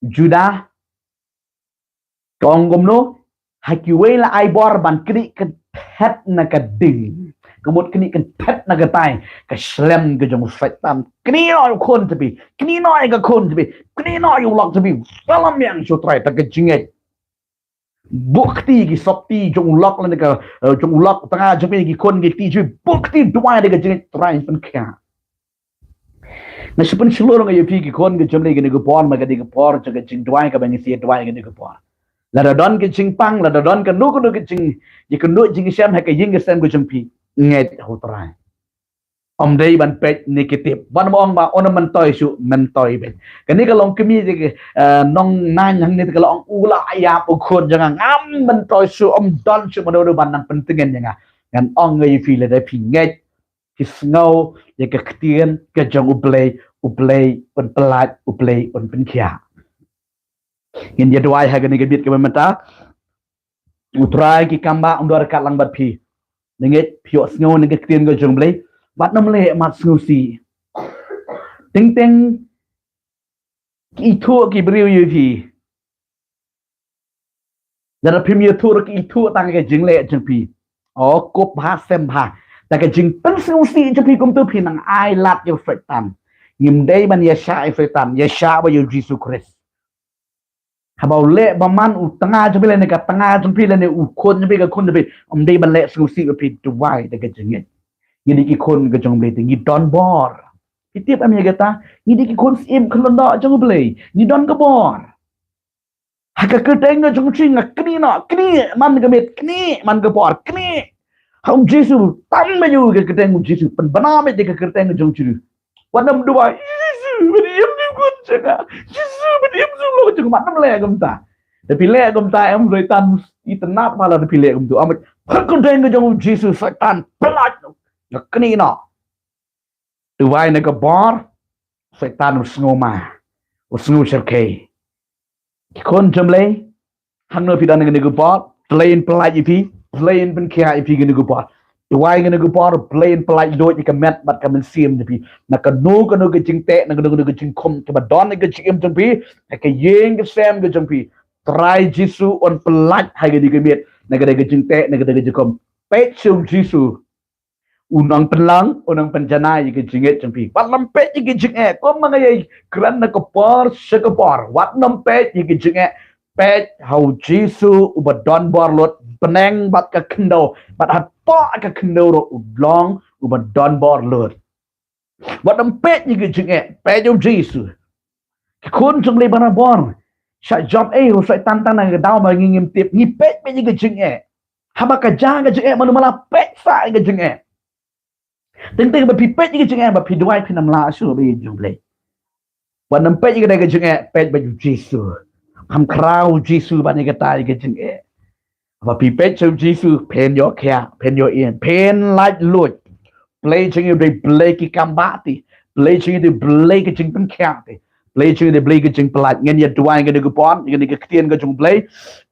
Judah ka ong kumno? Ha kiwei la ai bor ban knieh kynthet na ka ding. Ka mut knieh kynthet na ka tai, ka slem ka jong u Soitan. Knieh noh ïa u khun jong phi, knieh noh ïa ka khun jong phi, knieh noh ïa u lok jong phi. Wallam ïa u sha U Trai da ka jingngeit. Buh kti ki sopti jong u lok lane ka, eh, jong u lok tnga jong phi, ki khun ki kti jong phi. Buh kti, duwai da ka jingngeit, U Trai un pynkhiah. Nga shu pynshlur ïa phi ki khun ka jong U Blei kane ka por, ma kane ka por jong ka jingduwai kaba ngi sa duwai kane ka por. Lada don ka jingpang, lada don kano kano ka jing, ïa kano jingshem ha ka ïing ka sem ka jong phi, ngeit ha U Trai. Ym dei ban peit negative. Ban ym ong ba un ym myntoi shuh, myntoi beit. Kane ka longkmie te ka, eh, nong Nain hangne te ka la ong u la ïap u khun jong nga, ngam myntoi shuh, ym don shuh mano mano ban nang pyntngen ïa nga. Ngan ong ïa phi, lada phi ngeit, phi sngew ïa ka ktien ka jong U Blei, U Blei un pyllait, U Blei un pynkhiah. Ngin ïa duwai ha kane ka miet kaba mynta. U Trai ki kam ba un dor kat lang bad phi. Ngi ngeit phi ïohsngew na ka ktien ka jong U Blei. Wat nym leh mat sngewsih. Teng teng ki ithuh ki briew ïa phi. Lada phim ïathuh ruh ki ithuh tang ka jingleh jong phi. O kup bha sem bha. Da ka jingpynsngewsih jong phi kumto phi nang ai lad ïa u Soitan. Ngim dei ban ïashah ïa u Soitan, ïashah beit ïa u Jisu Khrist. Haba u leh bymman u tnga jong phi lane ka tnga jong phi lane u khun jong phi, ka khun jong phi, ym dei ban leh sngewsih bad phi, duwai da ka jingngeit. Ngi dei ki khun ka jong U Blei te ngi don bor. Phi tip em ïa kata? Ngi dei ki khun syiem khun lyngdoh jong U Blei. Ngi don ka bor. Ha ka kyrteng ka jong U Jisu nga knieh noh, knieh man ka miet, knieh man ka por, knieh. Ha U Jisu, tam beit ïa ka kyrteng U Jisu, pynbna beit ïa ka kyrteng ka jong U Jisu. Wat nym duwai, Jisu, pynim ïa u khun jong nga. Jisu, pynim ïa u khun jong nga. Wat nym leh kumta. Da phi leh kumta em, Soitan itynnad pala da phi leh kumta. Am, ha ka kyrteng ka jong U Jisu, Soitan, pyllait. Nga knieh noh. Duwai na ka bor, Soitan u sngew ma, u sngew shyrkhei. Ki khun jong U Blei, hangno phi don kane ka por, Blei un pyllait ïa phi, Blei un pynkhiah ïa phi kane ka por. Duwai kane ka por, Blei un pyllait lut ïa ka met bad ka mynsiem jong phi. Na kano kano ka jingteh, na kano kano ka jingkhum kaba don ha ka jingim jong phi, ha ka ïing ka sem ka jong phi. Trai Jisu un pyllait ha kane ka miet, na kano kano ka jingteh, na kano kano ka jingkhum. Peit sha U Jisu. U nongpynlong, u nongpynjanai ïa ka jingngeit jong phi. Wat nym peit ïa ka jingeh, kumba nga ïakren na ka por sha ka por. Wat nym peit ïa ka jingeh. Peit ha U Jisu uba don bor lut, bneng bad ka khyndew, bad hapoh ka khyndew ruh u long uba don bor lut. Wat nym peit ïa ka jingeh, peit ïa u Jisu. Ki khun jong U Blei barabor, sha jop ei u Soitan tang na ka daw ba ngi ngim tip, ngi peit, peit ïa ka jingeh. Haba ka jia ka jingeh, mano mala peit sa ïa ka jingeh. Teng teng ba phi peit ïa ka jingeh, ba phi duwai phin ym lah shuh ba ïeit jong U Blei. Wat nym peit ïa ka jingeh, peit ba ïa u Jisu. Kham khraw u Jisu ban ïa kata ïa ka jingeh. Ba phi peit sha u Jisu, phin ïoh khiah, phin ïoh ïeng, phin lait luid. Blei jong ngi u dei Blei ki kam ba ti. Blei jong ngi u dei Blei ka jingpynkhiah ti. Blei jong ngi u dei Blei ka jingpyllait. Ngin ïa duwai kane ka por, ïa kane ka ktien ka jong U Blei.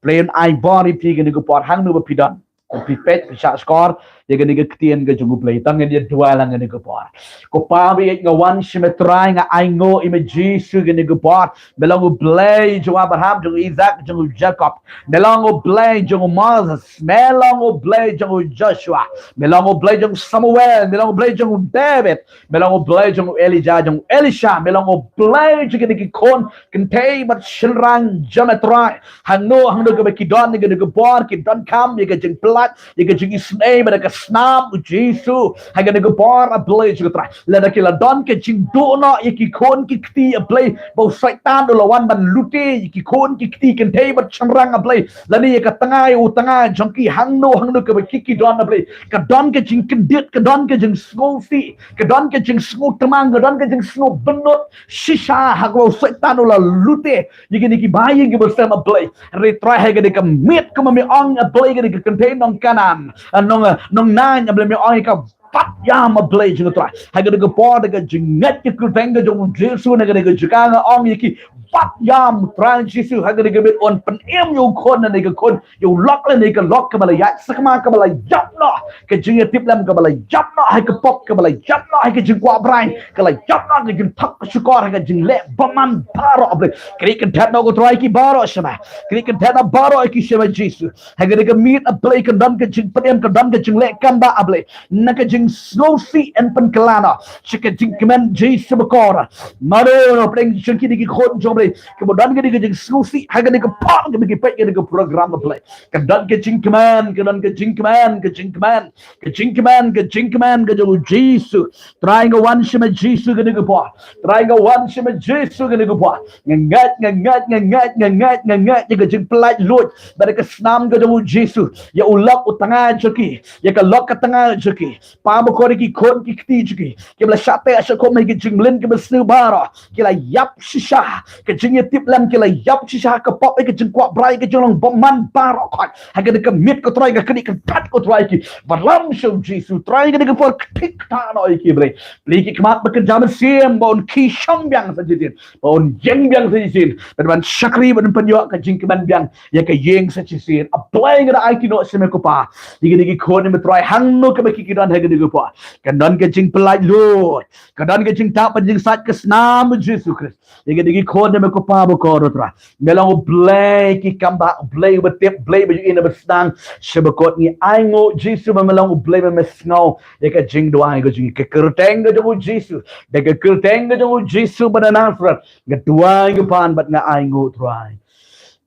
Blei un ai bor ïa phi kane ka por, hangno ba phi don. Phi peit, phi shah shkor ïa kane ka ktien ka jong U Blei. To ngin ïa duwai lang kane ka por. Ko Pa ba ïeit, nga wan sha me Trai, nga ainguh ïa me Jisu kane ka por. Me long U Blei jong u Abraham, jong u Isaac, jong u Jacob. Me long U Blei jong u Moses. Me long U Blei jong u Joshua. Me long U Blei jong u Samuel. Me long U Blei jong u David. Me long U Blei jong u Elijah, jong u Elisha. Me long U Blei jong kine ki khun kynthei bad shynrang jong me Trai. Hangno hangno kaba ki don ïa kane ka por, ki donkam ïa ka jingpyllait, ïa ka jingisynei bad ka snam, u Jisu. Ha kane ka por, A Blei jong nga Trai, lada ki la don ka jingduh noh ïa ki khun ki kti, A Blei, ba u Soitan u la wan ban lute ïa ki khun ki kti, kynthei bad shynrang, A Blei, lane ïa ka tnga, ïa u tnga jong ki, hangno hangno kaba ki ki don, A Blei, ka don ka jingkyndit, ka don ka jingsngewsih, ka don ka jingsngewtmang, ka don ka jingsngewbynnud shisha ha kaba u Soitan u la lute ïa kine kiba ïing kiba sem, A Blei. Hynrei Trai, ha kane ka miet, kumba me ong, A Blei, kane ka kynthei nong Kanaan, nong, nong Nain, A Blei, me ong ïa ka, bat ïam, A Blei jong nga Trai. Ha kane ka por, da ka jingngeit ka kyrteng ka jong u Jisu, na kane ka jaka nga ong ïa ki, bat ïam Trai Jisu. Ha kane ka miet un pynim ïa u khun lane ka khun, ïa u lok lane ka lok kaba la ïaid sakma, kaba la ïap noh ka jingïatiplem, kaba la ïap noh ha ka pop, kaba la ïap noh ha ka jingkwah brai, ka la ïap noh ka jingthok ka shukor, ha ka jingleh bymman baroh, A Blei. Kane ka dei noh ko Trai ki baroh sha me. Kane ka dei noh baroh ki sha me Jisu. Ha kane ka miet, A Blei, kan don ka jingpynim, kan don ka jingleh kam ba, A Blei. Na ka jingsngewsih yn pynkylla noh sha ka jingkmen Jisu bakor. Mano, pdeng jong kine ki khun jong U Blei kiba don kane ka jingsngewsih ha kane ka por, kaba ki peit kane ka program, A Blei, kan don ka jingkmen, kan don ka jingkmen, ka jingkmen, ka jingkmen, ka jingkmen ka jong u Jisu. Trai, nga wan sha me Jisu kane ka por. Trai, nga wan sha me Jisu kane ka por. Nga ngeit, nga ngeit, nga ngeit, nga ngeit, nga ngeit ïa ka jingpyllait luid bad ka snam ka jong u Jisu ïa u lok u tnga jong ki, ïa ka lok ka tnga jong ki. Pa bakor, ïa ki khun ki kti jong ki kiba la shah teh shah khum ha ki jingmlien kiba sniew baroh, ki la ïap shisha. Ka jingïatiplem ki la ïap shisha, ka pop, ka jingkwah brai, ka jinglong bymman baroh khoit. Ha kane ka miet ko Trai, nga knieh kynthah ko Trai ki, wallam sha u Jisu. Trai, kane ka por ktik ta noh ïa ki, Blei. Plie ki khmat ba kynja mynsiem, ba un khie shong biang sa shisien, ba un ïeng biang sa shisien, ban ban shakri, ban pynïoh ka jingkmen biang ïa ka ïing sa shisien. A Blei, nga da aiti noh sha me ko Pa ïa kine ki khun, ïa me Trai, hangno kaba ki ki don ha kane ka por, kan don ka jingpyllait luid, kan don ka jingtap bad jingsait ka snam u Jisu Khrist. Ïa kine ki khun, ïa me ko Pa bakor, Trai, me long U Blei ki kam ba, U Blei uba tip, Blei ba ïohi na ba sdang. Sha bakor ngi ainguh Jisu ba me long U Blei ba me sngew ïa ka jingduwai ka jong ngi. Ka kyrteng ka jong u Jisu, da ka kyrteng ka jong u Jisu ba na Nasareth, nga duwai, nga pan bad nga ainguh, Trai.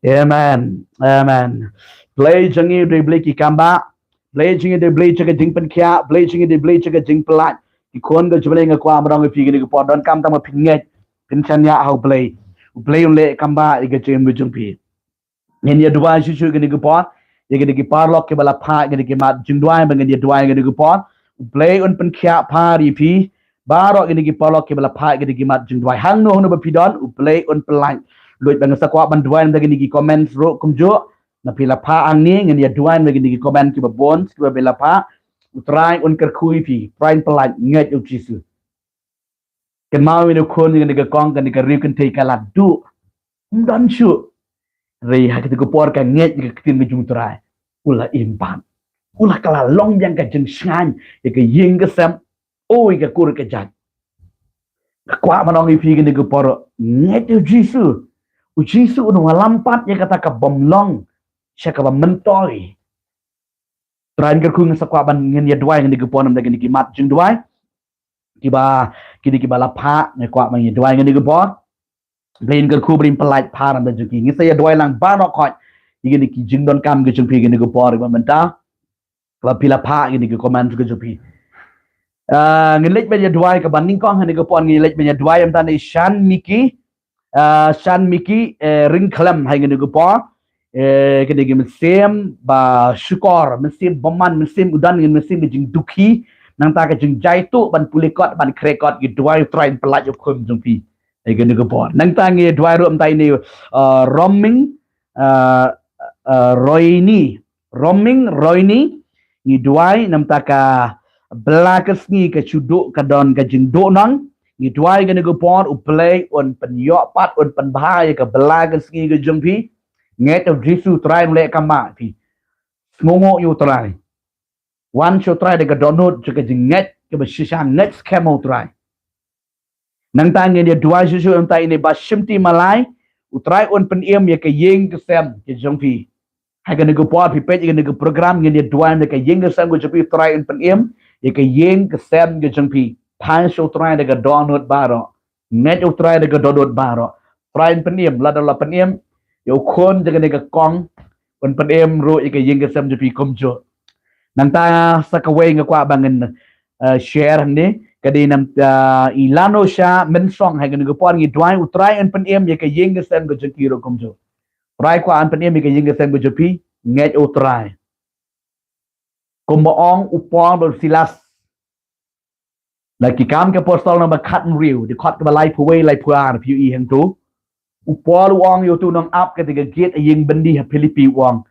Amen. Amen. Blei jong ngi u dei Blei ki kam ba. Blei jong ngi u dei Blei jong ka jingpynkhiah. Blei jong ngi u dei Blei jong ka jingpyllait. Ki khun ka jong U Blei, nga kwah ban ong ïa phi kine ki por, donkam tang ba phin ngeit, phin shaniah ha U Blei. U Blei un leh kam ba ïa ka jingim ka jong phi. Ngin ïa duwai shuh shuh kine ki por ïa kine ki paralok kiba la phah ïa kine ki mat jingduwai, ba ngin ïa duwai ïa kine ki por. U Blei un pynkhiah phar ïa phi baroh kine ki paralok kiba la phah ïa kine ki mat jingduwai. Hangno hangno ba phi don, U Blei un pyllait luid. Ba nga sa kwah ban duwai na kine ki comment ruh kumjuh. Na phi la phah hangne, ngin ïa duwai na kine ki comment kiba bun kiba phi la phah. U Trai un kyrkhu ïa phi, Trai un pyllait, ngeit ïa u Jisu. Kynmaw ïa une u khun, ïa kane ka kong, kane ka riew kynthei ka la duh. Ym don shuh. Hynrei ha kata ka por ka ngeit ïa ka ktien ka jong u Trai, u la im pat. U la, ka la long biang ka jingshngaiñ ïa ka ïing ka sem, ïa ka kur ka jait. Nga kwah ban ong ïa phi kane ka por, ngeit ïa u Jisu. U Jisu un wallam pat ïa kata kaba ym long sha kaba myntoi. Trai un kyrkhu. Nga sa kwah ban, ngin ïa duwai kane ka por namar kine ki mat jingduwai kiba, kine kiba la phah, nga kwah ban ïa duwai kane ka por. Blei un kyrkhu, Blei un pyllait phar namar jong ki. Ngi sa ïa duwai lang baroh khoit ïa kine ki jingdonkam ki jong phi kane ka por, ïa ba mynta ba phi la phah ïa kine ki comment ki jong phi. Ah, ngin leit ban ïa duwai kaba nyngkong ha kane ka por, ngin leit ban ïa duwai ïa mynta ne Shan Miki. Ah, Shan Miki, eh, Ringkhlem ha kane ka por. Eh, kane ka mynsiem ba shukor, mynsiem bymman, mynsiem u don, ngin mynsiem ka jingdukhi. Nangta ka jingjaituh ban pule kot, ban khreh kot, ngi duwai U Trai un pyllait ïa u khun jong phi ha kane ka por. Nangta ngi duwai ruh mynta ine, ah, Roming, ah, ah, Roini, Roming Roini, ngi duwai namar ka bla ka sngi ka shu duh, ka don ka jingduhnong. Ngi duwai ha kane ka por U Blei un pynïoh pat, un pynbha ïa ka bla ka sngi ka jong phi. Ngeit ïa U Jisu, U Trai un leh kamai phi. Sngewnguh ïa U Trai. Wan sha U Trai da ka dohnud jong ka jingngeit kaba shisha, ngeit skhem ha U Trai. Nangta ngin ïa duwai shuh shuh namar ine ba shim ti malai, U Trai un pynim ïa ka ïing ka sem ka jong phi. Ha kane ka por phi peit ïa kane ka program, ngin ïa duwai namar ka ïing ka sem ka jong phi, U Trai un pynim ïa ka ïing ka sem ka jong phi. Phai sha U Trai da ka dohnud baroh. Ngeit U Trai da ka dohnud baroh. U Trai un pynim, lada la pynim ïa u khun jong kane ka kong, un pynim ruh ïa ka ïing ka sem jong phi kumjuh. Nangta sa kawei nga kwah ba ngin, eh, share hangne, ka dei namar, eh, i Lanosha Mynsong, ha kane ka por ngi duwai U Trai un pynim ïa ka ïing ka sem ka jong ki ruh kumjuh. U Trai kwah un pynim ïa ka ïing ka sem ka jong phi, ngeit U Trai. Kumba ong u Paul bad u Silas na Ki Kam ki Apostol namba khatnriew, dkhot kaba laiphew wei, laiphew ar, phi ïohi hangto. U Paul u ong ïa uto u nongap kata ka gate ha ïing byndi ha Philippi, u ong,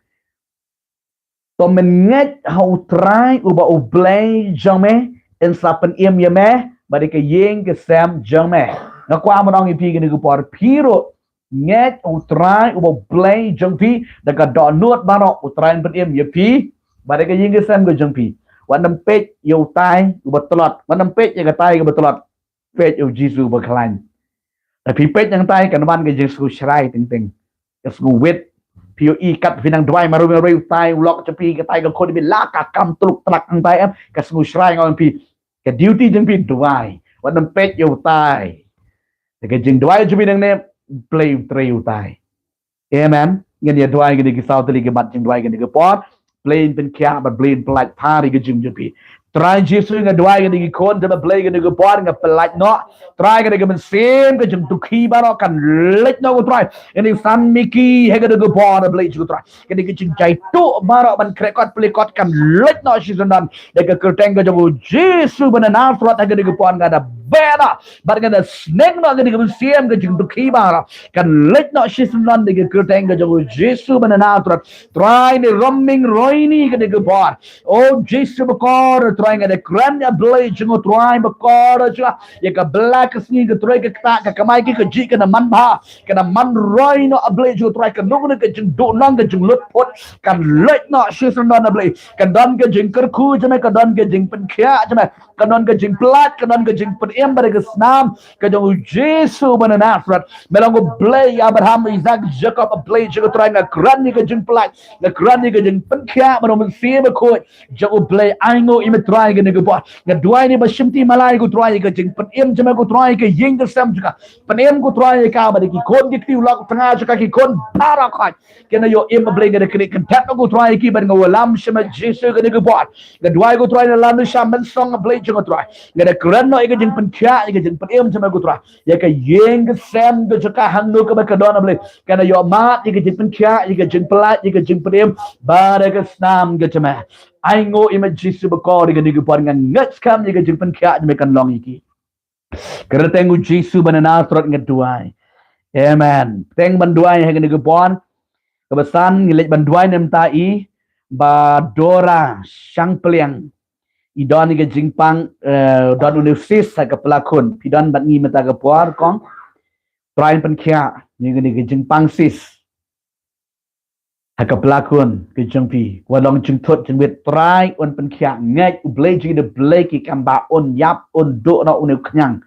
to men ngeit ha U Trai uba U Blei jong me, un sa pynim ïa me bad ïa ka ïing ka sem jong me. Nga kwah ban ong ïa phi ha kane ka por, phi ruh ngeit U Trai uba U Blei jong phi da ka dohnud baroh, U Trai un pynim ïa phi bad ïa ka ïing ka sem ka jong phi. Wat nym peit ïa utai uba tlot, wat nym peit ïa katai kaba tlot. Peit ïa U Jisu uba khlaiñ. Lada phi peit ïa katai, kan wan ka jingsngewshrai teng teng. Ka sngewwit. Phi ïohi kat phi nang duwai marwei marwei, utai u lok jong phi, katai ka khun, phi la ka kam tluk tlak hangtai, em, ka sngewshrai, nga ong ïa phi. Ka duty jong phi duwai. Wat nym peit ïa utai. Te ka jingduwai jong phi nangne, U Blei u trei utai. Amen. Ngin ïa duwai ha kine ki saw tylli ki mat jingduwai ha kane ka por. Blei un pynkhiah bad Blei un pyllait phar ïa ka jingim jong phi. Trai Jisu, nga duwai ha kine ki khun jong me, Blei, ha kane ka por, nga pyllait noh. Trai, kane ka mynsiem ka jingdukhi baroh kan leit noh ko Trai. Kane ka San Miki ha kane ka por, Blei Jisu Trai. Kane ka jingjaituh baroh ban khreh kot pule kot kan leit noh shisyndon da ka kyrteng ka jong U Jisu ba na Nasareth. Ha kane ka por nga da beh noh bad nga da sneng noh ha kane ka mynsiem ka jingdukhi baroh, kan leit noh shisyndon da ka kyrteng ka jong U Jisu ba na Nasareth. Trai, ine Roming Roini ha kane ka por, O Jisu bakordor, Trai, nga da kren ïa Blei jong U Trai bakordor, ïa ka bla ka sngi, ka trei ka ktah, ka kamai ka kajih, ka da manbha, ka da manroi noh, A Blei jong U Trai. Kano kano ka jingduhnong, ka jinglutphut kan leit noh shisyndon, A Blei. Kan don ka jingkyrkhu jong me, kan don ka jingpynkhiah jong me, kan don ka jingpyllait, kan don ka jingpynim bad ka snam ka jong U Jisu ba na Nasareth. Me long U Blei Abraham, Isaac, Jacob, A Blei jong U Trai. Nga kren ïa ka jingpyllait, nga kren ïa ka jingpynkhiah bad U Mynsiem Bakhuid jong U Blei. Ainguh ïa me Trai ha kane ka por. Nga duwai ïa kane ba shim ti malai ko Trai, ïa ka jingpynim jong me ko Trai, ïa ka ïing ka sem jong ka. Pynim ko Trai ïa ka bad ïa ki khun ki kti, u lok u tnga jong ka, ki khun baroh, Trai. Kin ïoh im, A Blei, nga da knieh kynthep ko Trai ïa ki bad nga wallam sha me Jisu ha kane ka por. Nga duwai ko Trai ïa Lanosha Mynsong, A Blei jong U Trai. Nga da kren noh ïa ka jingpynkhiah, ïa ka jingpynim jong me ko Trai, ïa ka ïing ka sem ka jong ka, hangno kaba ka don, A Blei. Kan ïoh mad ïa ka jingpynkhiah, ïa ka jingpyllait, ïa ka jingpynim bad ka snam ka jong me. Ainguh ïa me Jisu bakordor, ha kane ka por nga ngeit skhem ïa ka jingpynkhiah jong me kan long ïa ki. Ha ka kyrteng U Jisu ba na Nasareth nga duwai. Amen. Bteng ban duwai ha kane ka por. Kaba san, ngi leit ban duwai na ka bynta i Bah Dora Shangpliang. I don ïa ka jingpang, eh, don une u cyst ha ka pla khun. Phi don bad ngi mynta ka por, kong? Trai un pynkhiah ïa kane ka jingpang cyst ha ka pla khun ka jong phi. Wat long jingthut jingwit, Trai un pynkhiah. Ngeit U Blei jong ngi U Blei ki kam ba un ïap, un duh noh une u khñiang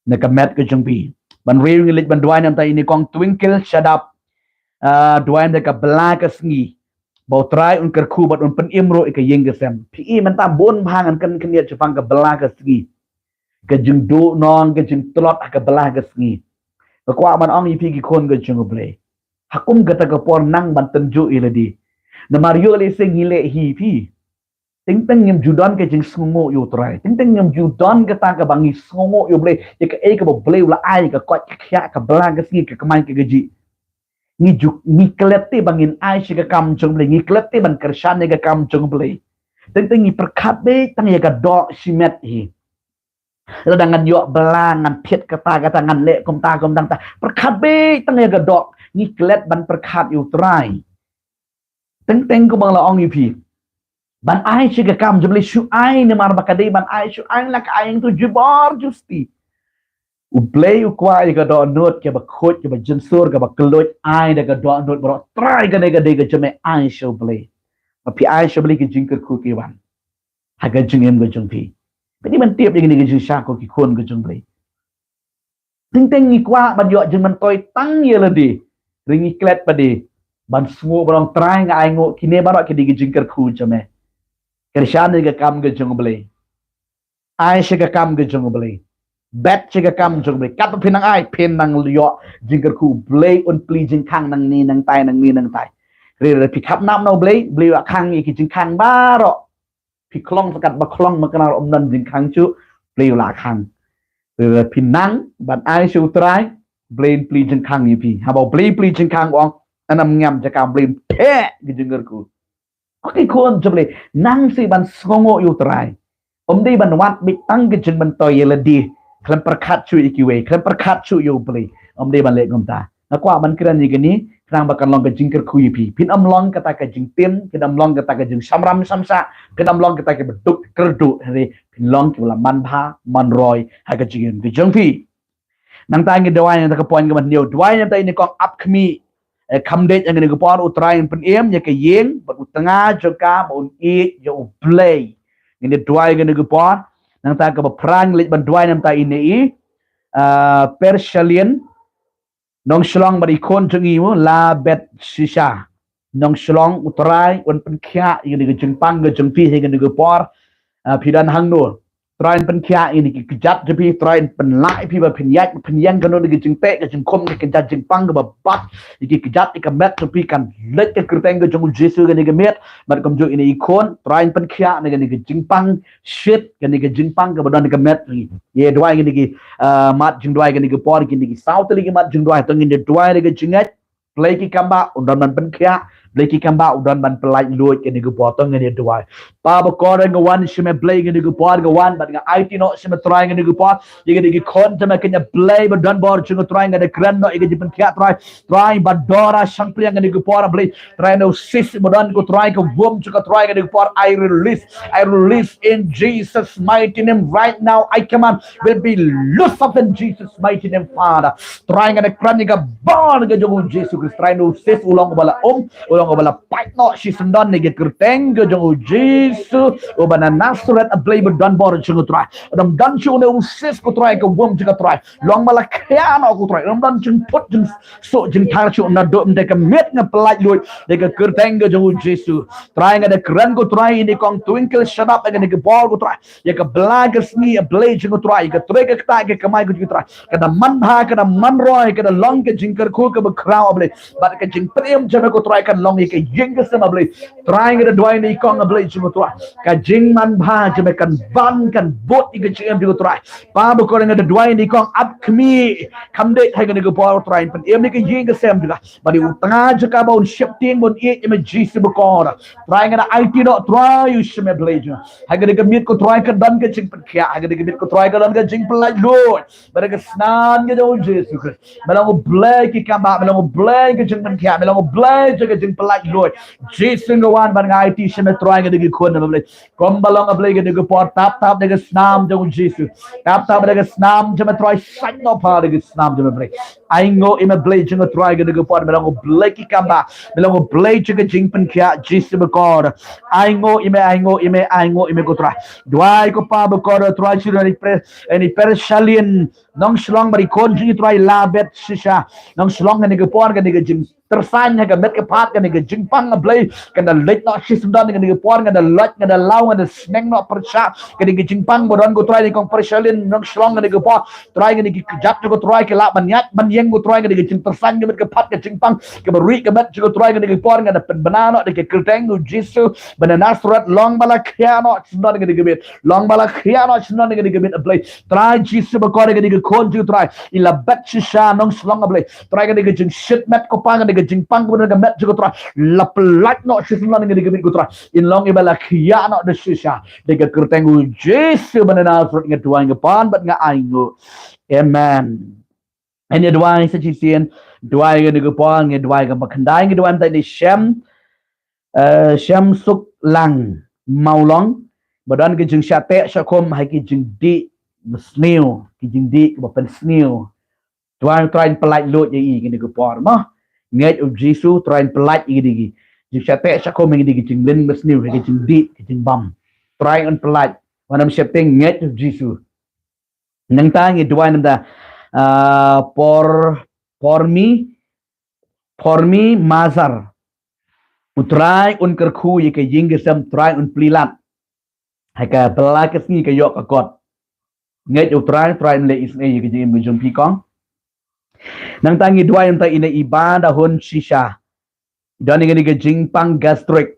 na ka met ka jong phi. Ban riew, ngi leit ban duwai na ka bynta ine i kong Twinkle Shadap. Ah, duwai na ka bla ka sngi, ba U Trai un kyrkhu bad un pynim ruh ïa ka ïing ka sem. Phi i mynta bun bha ngan kren khyndiat shaphang ka bla ka sngi, ka jingduhnong, ka jingtlot ha ka bla ka sngi. Nga kwah ban ong ïa phi ki khun ka jong U Blei, ha kum kata ka por nang ban tynjuh ïa lade. Namar ïoh lehse ngi leh hi phi. Teng teng ngim ju don ka jingsngewnguh ïa u Trai. Teng teng ngim ju don kata kaba ngi sngewnguh ïa u Blei. Ïa kaei kaba u Blei u la ai, ka koit ka khiah, ka bla ka sngi, ka kamai ka kajih. Ngi ju, ngi klet te ba ngin ai sha ka kam jong u Blei. Ngi klet te ban kyrshan ïa ka kam jong u Blei. Teng teng ngi pyrkhat beit tang ïa ka doh shimet hi. Lada ngan ïoh bla, ngan thied kata kata, ngan leh kumta kumta. Pyrkhat beit tang ïa ka doh. Ngi klet ban pyrkhat ïa u Trai. Teng teng kumba nga la ong ïa phi, ban ai sha ka kam jong u Blei, shu ai, namar ba ka dei ban ai, shu ai, la ka ai hangto jubor justi. U Blei u kwah ïa ka dohnud kaba khuid, kaba jynsur, kaba kylluid. Ai da ka dohnud baroh. Trai, kane ka dei ka jingmut, ai sha u Blei. Ba phi ai sha u Blei, ka jingkyrkhu ka wan ha ka jingim ka jong phi. Phi dei ban tip ïa kane ka jingshakri, ko ki khun ka jong u Blei. Teng teng ngi kwah ban ïoh jingmyntoi tang ïa lade. Hynrei ngi klet pat de ban sngewnguh, ban ong, Trai, nga ai nguh, kine baroh ki dei ki jingkyrkhu jong me. Kyrshan ïa ka kam ka jong u Blei. Ai sha ka kam ka jong u Blei. Bet sha ka kam jong u Blei. Katba phin nang ai, phin nang ïoh jingkyrkhu. U Blei un plie jingkhang nangne nangtai, nangne nangtai. Hynrei lada phi khapnam na u Blei, u Blei u la khang ïa ki jingkhang baroh. Phi khlong sa katba khlong, ma kane ruh ym don jingkhang shuh, u Blei u la khang. Hynrei lada phi nang ban ai sha u Trai, u Blei un plie jingkhang ïa phi. Haba u Blei u plie jingkhang, u ong, ngan ym ngam jaka, u Blei un theh ki jingkyrkhu. Ko ki khun jong u Blei, nang seh ban sngewnguh ïa u Trai. Ym dei ban wad beit tang ka jingmyntoi ïa lade, khlem pyrkhat shuh ïa kiwei, khlem pyrkhat shuh ïa u Blei. Ym dei ban leh kumta. Nga kwah ban kren ïa kane, khnang ba kan long ka jingkyrkhu ïa phi. Phin ym long kata ka jingtim, phin ym long kata ka jingshamra shamsah, phin ym long kata kiba duk kyrduh, hynrei phin long kiba la manbha manroi ha ka jingim ka jong phi. Nangta ngi duwai na kata ka point kaba hynñiew, duwai na kata ine i kong ap khmih, eh, kham dei ha kane ka por, u Trai un pynim ïa ka ïing bad u tnga jong ka ba un ïeit ïa u Blei. Ngin ïa duwai ha kane ka por. Nangta kaba phra ngi leit ban duwai na kata ine i, ah, Pershalin Nongshlong bad i khun jong i, u La Betshisha Nongshlong. U Trai un pynkhiah ïa kane ka jingpang ka jong phi ha kane ka por. Ah, phi don hangno, Trai un pynkhiah ïa kine ki kjat jong phi, Trai un pynlah ïa phi ba phin ïaid phin ïeng, kano kano ka jingteh ka jingkhum, ka jingpang kaba bad ïa ki kjat ïa ka met jong phi, kan leit ka kyrteng ka jong u Jisu ha kane ka miet. Bad kumjuh ine i khun, Trai un pynkhiah ïa kane ka jingpang shit, kane ka jingpang kaba don ha ka met jong i. Ïa duwai kine ki, ah, mat jingduwai kine ki por, kine ki saw tylli ki mat jingduwai, to ngin ïa duwai da ka jingngeit. Blei ki kam ba u don ban pynkhiah, Blei ki kam ba u don ban pyllait luid kine ki por, to ngin ïa duwai. Pa bakordor, nga wan sha me Blei kine ki por, nga wan bad nga aiti noh sha me Trai kine ki por. Ïa kine ki khun jong me kine Blei ba don bor jong nga Trai, nga da kren noh ïa ka jingpynkhiah Trai. Trai ba dor ha shangpliang kine ki por Blei. Trai na u sis ba don ko Trai ka womb jong ka Trai kine ki por, I release, I release in Jesus' mighty name right now. I command will be loose up in Jesus' mighty name, Father. Trai nga da kren ïa ka bor ka jong u Jisu Khrist. Trai na u sis u long uba la um, u long uba la pait noh shisyndon ha ka kyrteng ka jong u Jisu uba na Nasareth, a Blei ba don bor jong u Trai. Ym don shuh na u sis ko Trai ka womb jong ka Trai. Long ba la khiah noh ko Trai. Ym don jingput jingsuh jingthar shuh naduh mynta ka miet, nga pyllait luid da ka kyrteng ka jong u Jisu. Trai nga da kren ko Trai ine i kong Twinkle Shanap ha kine ki por ko Trai. Ïa ka bla ka sngi, a Blei jong u Trai, ïa ka trei ka ktah, ïa ka kamai ka jong u Trai, ka da manbha, ka da manroi, ka da long ka jingkyrkhu kaba khraw a Blei. Bad ka jingpynim jong me ko Trai kan long ïa ka ïing ka sem a Blei. Trai nga da duwai ine i kong a Blei jong u Trai, ka jingmanbha jong me kan ban kan bud ïa ka jingim jong u Trai. Pa bakordor, nga da duwai ine i kong ap khmih kham dei ha kine ki por Trai, pynim ïa ka ïing ka sem jong ka. Bad ïa u tnga jong ka ba un sheptieng ba un ïeit ïa me Jisu bakordor. Trai nga da aiti noh Trai ïa u sha me Blei jong nga. Ha kane ka miet ko Trai ka don ka jingpynkhiah, ha kane ka miet ko Trai ka don ka jingpyllait luid. Bad da ka snam ka jong u Jisu Khrist, me long u Blei ki kam ba, me long u Blei ka jingpynkhiah, me long u Blei jong ka jingpyllait luid. Jisu nga wan bad nga aiti sha me Trai kane ki khun me Blei. Kumba long a Blei kane ki por, tap tap da ka snam jong u Jisu. Tap tap da ka snam jong me Trai, sait noh pha da ka snam jong me Blei. Ainguh ïa me Blei jong u Trai kane ki por, me long u Blei ki kam ba, me long u Blei jong ka jingpynkhiah Jisu bakordor. Ainguh ïa me, ainguh ïa me, ainguh ïa me ko Trai. Duwai ko Pa bakordor Trai sha ine i Pershalin Nongshlong bad i khun jong i Trai La Betshisha Nongshlong, kane ki por kane ka jing tyrsain ha ka met ka phad, kane ka jingpang a Blei kan da leit noh shisyndon kane ki por, kan da lait, kan da law, kan da sneng noh pyrshah kane ka jingpang ba don ko Trai ine i kong Pershalin Nongshlong kane ki por. Trai kane ki kjat jong ko Trai ki lah ban ïaid ban kyrteng ko Trai, kane ka jingpyrshang ka met ka phad ka jingpang kaba rieh ka met jong ko Trai, kane ka por nga da pynbna noh da ka kyrteng u Jisu ba na Nasareth, long ba la khia noh shisyndon kane ka miet, long ba la khia noh shisyndon kane ka miet, A Blei. Trai Jisu bakor, kane ka khun jong ko Trai i la bet shisha nongshong, A Blei. Trai kane ka jingshit met ko Pa, kane ka jingpang kaba don ha ka met jong ko Trai, la pyllait noh shisyndon kane ka miet ko Trai, in long i ba la khia noh da shisha. Da ka kyrteng u Jisu ba na Nasareth nga duwai nga pan bad nga ainguh. Amen. Ngi duwai sa shisien, duwai kane ka por, ngi duwai kaba khyndai, ngi duwai mynta ïa i Shem, eh, Shem Suk Lang Mawlong, ba don ka jingshah teh shah khum ha ki jingdih basniew, ki jingdih kaba pynsniew. Duwai Trai in pyllait luid ïa i kane ka por mo. Ngeit u Jisu, Trai in pyllait ïa ki dih ki jingshah teh shah khum, ha ki dih ki jinglin basniew, ha ki jingdih ki jingbam. Trai un pyllait. Wan ym sheptieng, ngeit u Jisu. Nangta ngi duwai namar, ah, por, por mi, por mi mazar. U Trai un kyrkhu ïa ka ïing ka sem, Trai un plie lad. Ha ka pla ka sngi ka ïoh ka kot. Ngeit u Trai, Trai un leh isynei ïa ka jingim ka jong phi kong. Nangta ngi duwai namar ïa i Bah Dahun Shisha. Don ïa kane ka jingpang gastric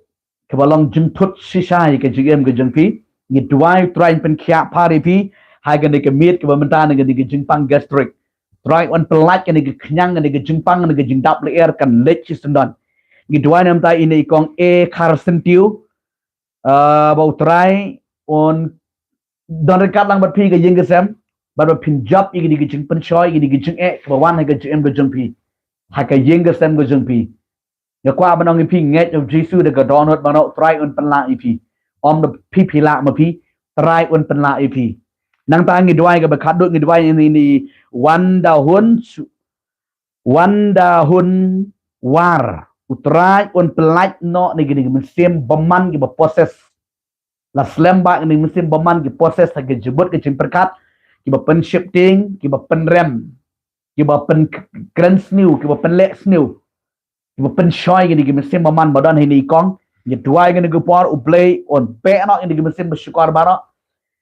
kaba long jingthut shisha ïa ka jingim ka jong phi. Ngi duwai Trai un pynkhiah phar ïa phi ha kane ka miet kaba mynta na kane ka jingpang gastric. Trai un pyllait kane ka khñiang, kane ka jingpang, kane ka jingdap lyer kan leit shisyndon. Ngi duwai namar ïa i kong E Kharsyntiew, ah, ba u Trai un don ryngkat lang bad phi ha ka ïing ka sem, bad ba phin jop ïa kane ka jingpynshoi, ïa kane ka jingeh kaba wan ha ka jingim ka jong phi, ha ka ïing ka sem ka jong phi. Nga kwah ban ong ïa phi, ngeit ïa u Jisu da ka dohnud mano, Trai un pynlah ïa phi. Ym da phi phi lah ma phi, Trai un pynlah ïa phi. Nangta ngi duwai kaba khatduh, ngi duwai ïa i Wan Dahun Su-, Wan Dahun War. U Trai un pyllait noh na kine ki mynsiem bymman kiba possess. La slem ba kine ki mynsiem bymman ki possess ha ki jingmut ki jingpyrkhat, kiba pynsheptieng, kiba pynrem, kiba pynkren sniew, kiba pynleh sniew, kiba pynshoi, kine ki mynsiem bymman ba don ha ine i kong. Ngi duwai kane ka por U Blei un beh noh ïa kine ki mynsiem ba shukor baroh.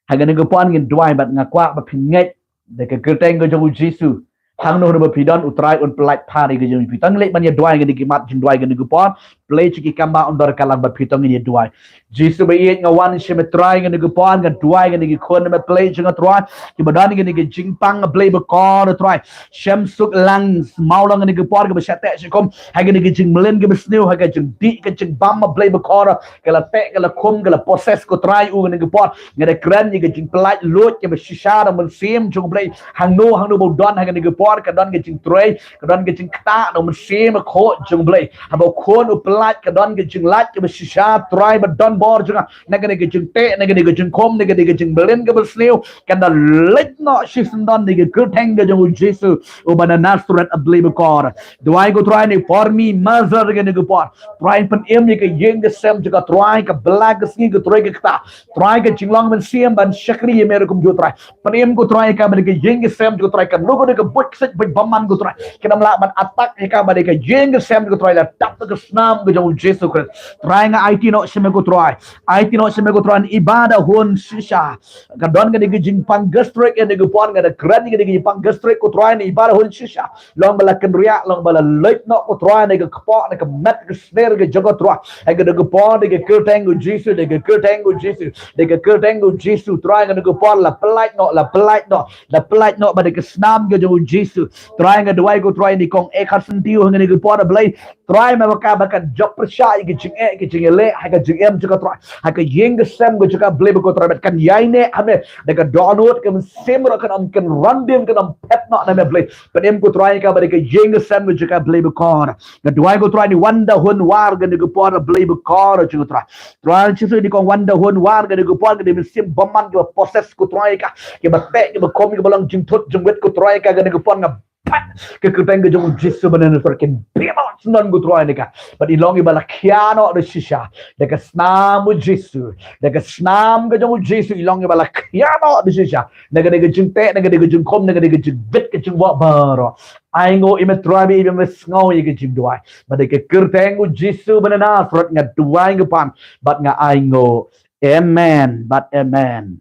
Ha kane ka por ngi duwai bad nga kwah ba phin ngeit da ka kyrteng ka jong U Jisu. Hangno hangno ba phi don, U Trai un pyllait phar ïa ka jong phi. To ngin leit ban ïa duwai kane ki mat jingduwai kane ka por. Blei jong ki kam ba un don ryngkat lang bad phi, to ngin ïa duwai. Jisu ba ïeit, nga wan sha me Trai kane ka por, nga duwai kane ki khun me Blei jong nga Trai, kiba don kane ki jingpang Blei bakor Trai. Shem Suk Lang Mawlong kane ka por, kaba shah teh shah khum ha kane ka jingmlien kaba sniew, ha ka jingdih ka jingbam Blei bakor, ka la teh ka la khum ka la possess ko Trai u kane ka por. Nga da kren ïa ka jingpyllait luid kaba shisha na mynsiem jong U Blei. Hangno hangno ba u don ha kane ka por, ka don ka jingtrei, ka don ka jingktah na mynsiem bakhuid jong U Blei. Haba u khun u pyllait ka don ka jinglait kaba shisha Trai ba don bor jong nga. Na kane ka jingteh, na kane ka jingkhum, na kane ka jingmlien kaba sniew, kan da leit noh shisyndon da ka kyrteng ka jong U Jisu uba na Nasareth A Blei bakor. Duwai ko Trai ine i por mi mazar kane ka por, Trai pynim ïa ka ïing ka sem jong ka Trai, ka pla ka sngi ka trei ka ktah. Trai ka jinglong mynsiem ban shakri ïa me ruh kumjuh Trai. Pynim ko Trai ïa ka bad ka ïing ka sem jong ka Trai, ka luk ka buit ka siej buit bymman ko Trai. Kin ym lah ban attack ïa ka bad ka ïing ka sem jong ka Trai, la dap da ka snam ka jong U Jisu Khrist. Trai nga aiti noh sha me ko Trai. Aiti noh sha me ko Trai ine i Bah Dahun Shisha. Ka don kane ka jingpang gastric ïa kane ka por, nga da kren ïa kane ka jingpang gastric ko Trai ine i Bah Dahun Shisha. Long ba la kynriah, long ba la leit noh ko Trai na ka kpoh, na ka met ka sner ka jong ko Trai. Ha kane ka por da ka kyrteng U Jisu, da ka kyrteng U Jisu, da ka kyrteng U Jisu Trai, kane ka por la pyllait noh, la pyllait noh, la pyllait noh bad ka snam ka jong U Jisu. Trai nga duwai ko Trai ine i kong E Kharsyntiew ha kane ka por A Blei. Trai me ba ka ba kan jop pyrshah ïa ka jingeh ka jingïaleh ha ka jingim jong ka Trai, ha ka ïing ka sem ka jong ka Blei bakor Trai, bad kan ïai neh ha me da ka dohnud, ka mynsiem ruh kan ym kynran dien, kan ym phet noh na me Blei. Pynim ko Trai ïa ka bad ka ïing ka sem ka jong ka Blei bakor. Nga duwai ko Trai ine i Wan Dahun War kane ka por A Blei bakor jong ko Trai. Trai Jisu ine i kong Wan Dahun War kane ka por, kane ka mynsiem bymman kiba possess ko Trai ïa ka, kiba teh kiba khum kiba long jingthut jingwit ko Trai ïa ka kane ka por, nga pat ka kyrteng ka jong U Jisu ba na Nasareth, kin beh noh shisyndon ko Trai ïa ka. Bad i long i ba la khia noh da shisha da ka snam U Jisu, da ka snam ka jong U Jisu, i long i ba la khia noh da shisha na kane ka jingteh, na kane ka jingkhum, na kane ka jingwit ka jingwah baroh. Ainguh ïa me Trai, ba ïa me sngew ïa ka jingduwai. Bad da ka kyrteng U Jisu ba na Nasareth nga duwai nga pan bad nga ainguh. Amen bad amen.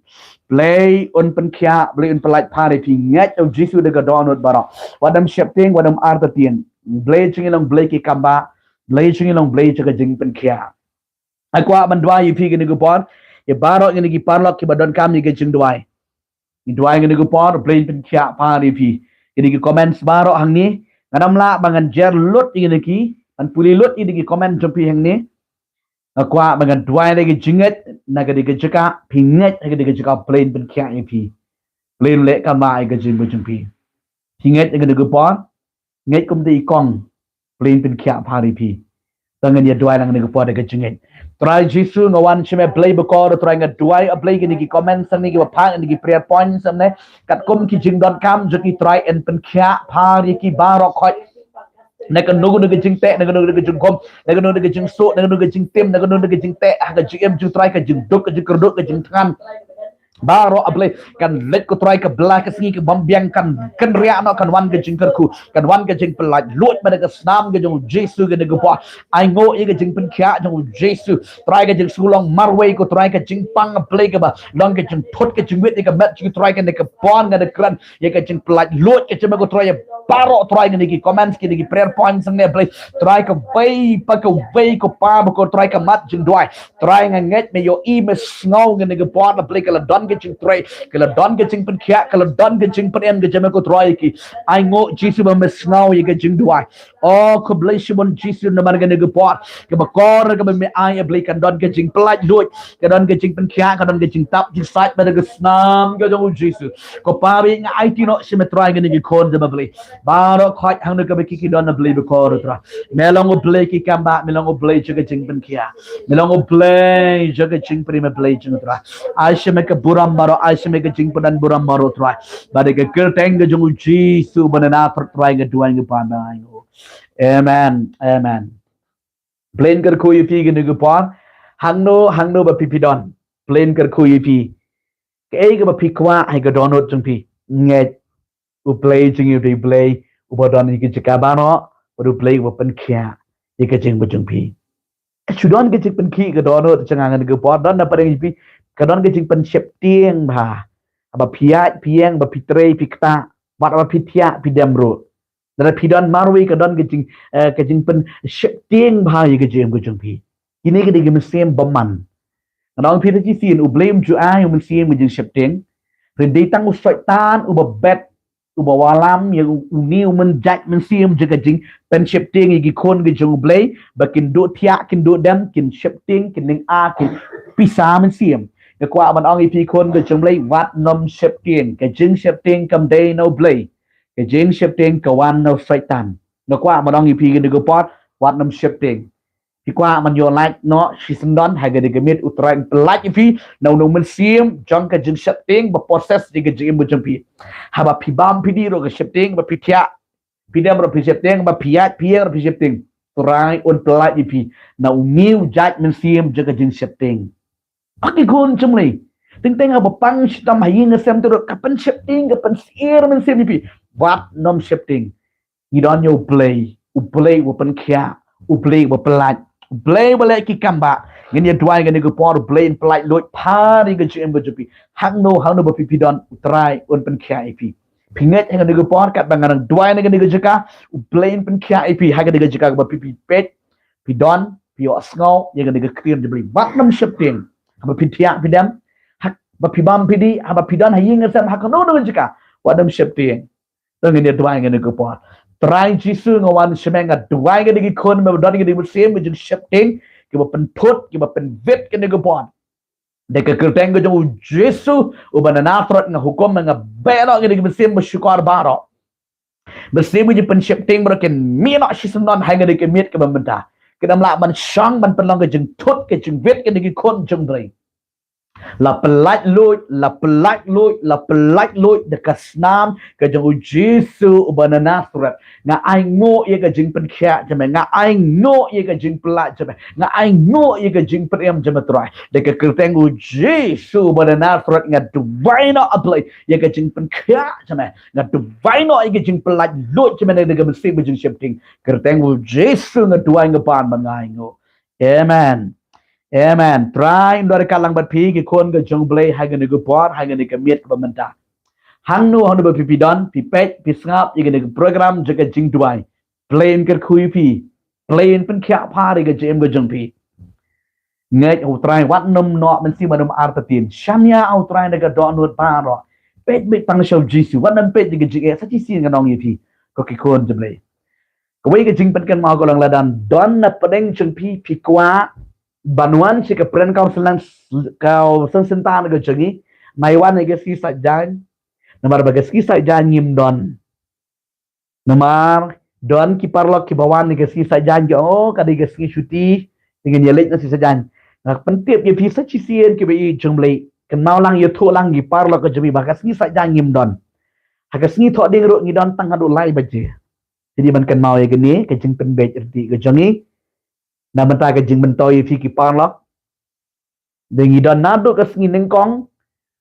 Blei un pynkhiah, Blei un pyllait phar ïa phi. Ngeit ïa u Jisu da ka dohnud baroh. Wat nym sheptieng, wat nym artatien. Blei jong ngi long Blei ki kambah. Blei jong ngi long Blei jong ka jingpynkhiah. Nga kwah ban duwai ïa phi kine ki por, ïa baroh kine ki paralok kiba donkam ïa ka jingduwai. Ngi duwai kine ki por, Blei un pynkhiah phar ïa phi. Kine ki comments baroh hangne, ngan ym lah ba ngan jer lut ïa kine ki, ngan pule lut ïa kine ki comment jong phi hangne. Nga kwah ba ngan duwai da ka jingngeit, na kane ka jaka, phi ngeit ha kane ka jaka Blei un pynkhiah ïa phi. Blei un leh kamai ïa ka jingim jong phi. Phi ngeit ha kane ka por, ngeit kumta i kong, Blei un pynkhiah phar ïa phi. Te ngin ïa duwai lang ha kane ka por da ka jingngeit. Trai Jisu, nga wan sha me Blei bakordor, Trai, nga duwai, A Blei, kine ki comments hangne, kiba phah, kine ki prayer points hangne, katkum ki jingdonkam jong ki, Trai, un pynkhiah phar ïa ki baroh khoit. Na kano kano ka jingteh, na kano kano ka jingkhum, na kano kano ka jingsuh, na kano kano ka jingtim, na kano kano ka jingteh ha ka jingim jong u Trai, ka jingduk, ka jingkyrduh, ka jingthngan. Baroh, A Blei, kan leit, ko Trai, ka bylla ka sngi, ka bym biang, kan kynriah noh, kan wan ka jingkyrkhu, kan wan ka jingpyllait luid, bad da ka snam ka jong u Jisu kane ka por. Ai nguh ïa ka jingpynkhiah jong u Jisu. Trai, ka jingsngew long marwei, ko Trai, ka jingpang, A Blei, kaba long ka jingthut ka jingwit ïa ka met jong u Trai, kane ka por nga da kren ïa ka jingpyllait luid ka jong me, ko Trai, ïa baroh, Trai, kine ki comments, kine ki prayer points hangne, A Blei. Trai, kawei pa kawei, ko Pa, ba, ko Trai, ka mat jingduwai. Trai, nga ngeit me ïohi, me sngew, kane ka por, A Blei, ka la don ka jingtrei, ka la don ka jingpynkhiah, ka la don ka jingpynim ka jong me, ko Trai, ïa ki. Ai nguh Jisu ba me sngew ïa ka jingduwai. O, khublei shibun Jisu namar kane ka por kaba kordor kaba me ai, A Blei, kan don ka jingpyllait luid, ka don ka jingpynkhiah, ka don ka jingtap jingsait bad da ka snam ka jong u Jisu. Ko Pa, ba nga aiti noh sha me, Trai, kine ki khun jong me, A Blei. Baroh khoit hangno kaba ki, ki don, A Blei bakordor, Trai. Me long U Blei ki kambah, me long U Blei jong ka jingpynkhiah. Me long U Blei jong ka jingpynim, A Blei jong u Trai. Ai sha me ka burom baroh, ai sha me ka jingpyndonkam burom baroh, Trai. Bad da ka kyrteng ka jong u Jisu uba na Nasareth, Trai, nga duwai, nga pan, nga ai nguh. Amen. Amen. Blei un kyrkhu ïa phi kine ki por. Hangno hangno ba phi phi don, Blei un kyrkhu ïa phi. Kaei kaba phi kwah ha ka dohnud jong phi, ngeit U Blei jong ngi u dei U Blei uba don ha ki jaka baroh, bad U Blei uba pynkhiah ïa ka jingim jong phi. Shu don ka jingpynkhiah ka dohnud jong nga ha kane ka por, don na pdeng jong phi, ka don ka jingpynsheptieng bha. Haba phi ïaid phi ïeng, ba phi trei phi ktah, bad haba phi thiah phi dem ruh. Lada phi don marwei, ka don ka jing, eh, ka jingpynsheptieng bha ïa ka jingim ka jong phi. Kine ki dei ki mynsiem bymman. Nga ong ïa phi, te shisien U Blei um ju ai u mynsiem ka jingsheptieng. Hynrei dei tang u Soitan uba bet, uba wallam ïa u, une u myn-, jait mynsiem jong ka jingpynsheptieng ïa ki khun ki jong U Blei, ba kin duh thiah, kin duh dem, kin sheptieng, kin ïeng ah, kin pisa mynsiem. Nga kwah ban ong ïa phi khun ki jong U Blei, wat nym sheptieng. Ka jingsheptieng kam dei na U Blei. Ka jingsheptieng ka wan na u Soitan. Nga kwah ban ong ïa phi kine ki por, wat nym sheptieng. Phi kwah ban ïoh lait noh shisyndon, ha kane ka miet U Trai un pyllait ïa phi na une u mynsiem jong ka jingsheptieng ba possess ïa ka jingim ka jong phi. Haba phi bam phi dih ruh ka sheptieng, ba phi thiah phi dem ruh phi sheptieng, ba phi ïaid phi ïeng ruh phi sheptieng. U Trai un pyllait ïa phi na une u jait mynsiem jong ka jingsheptieng. Phi ki khun jong U Blei, teng teng haba pang shitom ha ïing ha sem te ruh, ka pynsheptieng, ka pynsyier mynsiem ïa phi. Wat nym sheptieng. Ngi don ïa U Blei, U Blei uba pynkhiah, U Blei uba pyllait, U Blei uba leh ki kambah. Ngin ïa duwai ha kane ka por, U Blei un pyllait luid phar ïa ka jingim ka jong phi. Hangno hangno ba phi phi don, U Trai un pynkhiah ïa phi. Phi ngeit ha kane ka por, katba nga dang duwai na kane ka jaka, U Blei un pynkhiah ïa phi ha kane ka jaka kaba phi phi peit, phi don, phi ïohsngew ïa kane ka ktien jong U Blei. Wat nym sheptieng. Haba phi thiah phi dem, haba phi bam phi dih, haba phi don ha ïing ha sem, ha kano kano ka jaka, wat nym sheptieng. Te ngin ïa duwai ha kane ka por. Trai Jisu, nga wan sha me, nga duwai ha kine ki khun, me ba don ha kine ki mynsiem ki jingsheptieng, kiba pynthut, kiba pynwit ha kane ka por. Da ka kyrteng ka jong u Jisu uba na Nasareth, nga hukum, nga beh noh ha kine ki mynsiem ba shukor baroh. Mynsiem ki jingpynsheptieng baroh kin mih noh shisyndon ha kane ka miet kaba mynta. Kin ym lah ban shong ban pynlong ka jingthut ka jingwit ha kine ki khun jong U Blei. La pyllait luid, la pyllait luid, la pyllait luid da ka snam ka jong u Jisu uba na Nasareth. Nga ai nguh ïa ka jingpynkhiah jong me, nga ai nguh ïa ka jingpyllait jong me, nga ai nguh ïa ka jingpynim jong me Trai. Da ka kyrteng u Jisu uba na Nasareth nga duwai noh A Blei ïa ka jingpynkhiah jong me, nga duwai noh ïa ka jingpyllait luid jong me na ka mynsiem ba jingsheptieng. Kyrteng u Jisu nga duwai, nga pan bad nga ai nguh. Amen. Amen. Trai un don ryngkat lang bad phi ki khun ka jong U Blei ha kane ka por, ha kane ka miet kaba mynta. Hangno hangno ba phi phi don, phi peit, phi sngap ïa kane ka program jong ka jingduwai. Blei un kyrkhu ïa phi. Blei un pynkhiah pha ïa ka jingim ka jong phi. Ngeit ha U Trai, wat nym noh mynsiem, wat nym artatien. Shaniah ha U Trai na ka dohnud baroh. Peit beit tang sha U Jisu, wat nym peit ïa ka jingeh, sa shisien ngan ong ïa phi, ko ki khun jong U Blei. Kawei ka jingpynkynmaw ka long lada don na pdeng jong phi, phi kwah ban wan sha ka Prayer Council Centre ka jong ngi, nai wan ha ka sngi Saitjaiñ. Namar ba ka sngi Saitjaiñ ngim don. Namar don ki paralok kiba wan ha ka sngi Saitjaiñ, ki ong, oh, ka dei ka sngi shuti, te ngin ïa leit na sngi Saitjaiñ. Nga pyntip ïa phi sa shisien kiba ïeit jong U Blei, kynmaw lang, ïathuh lang ki paralok ka jong phi ba ka sngi Saitjaiñ ngim don. Ha ka sngi Thohdieng ruh ngi don tang haduh lai baje. Te dei ban kynmaw ïa kane ka jingpynbeit ryntih ka jong ngi. Na bynta ka jingmyntoi ïa phi ki paralok, te ngi don naduh ka sngi nyngkong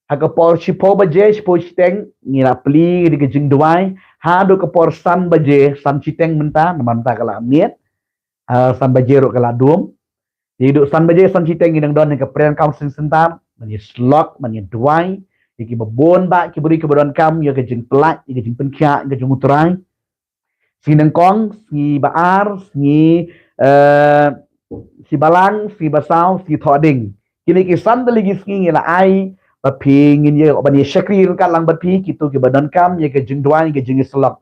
ha ka por shiphew baje, shiphew shiteng, ngi la plie ïa ka jingduwai, haduh ka por san baje, san shiteng mynta, namar mynta ka la miet. Ah, san baje ruh ka la dum. Te haduh san baje, san shiteng ngi dang don ha ka Prayer Council Centre ban ïa syllok, ban ïa duwai ïa kiba bun bah ki briew kiba donkam ïa ka jingpynlait, ïa ka jingpynkhiah ka jong U Trai. Sngi nyngkong, sngi ba ar, sngi, eh, sngi balang, sngi basaw, sngi Thohdieng. Kine ki san tylli ki sngi ngi la ai ba phi ngin ïa, ban ïa shakri ryngkat lang bad phi kito kiba donkam ïa ka jingduwai, ïa ka jingïasyllok.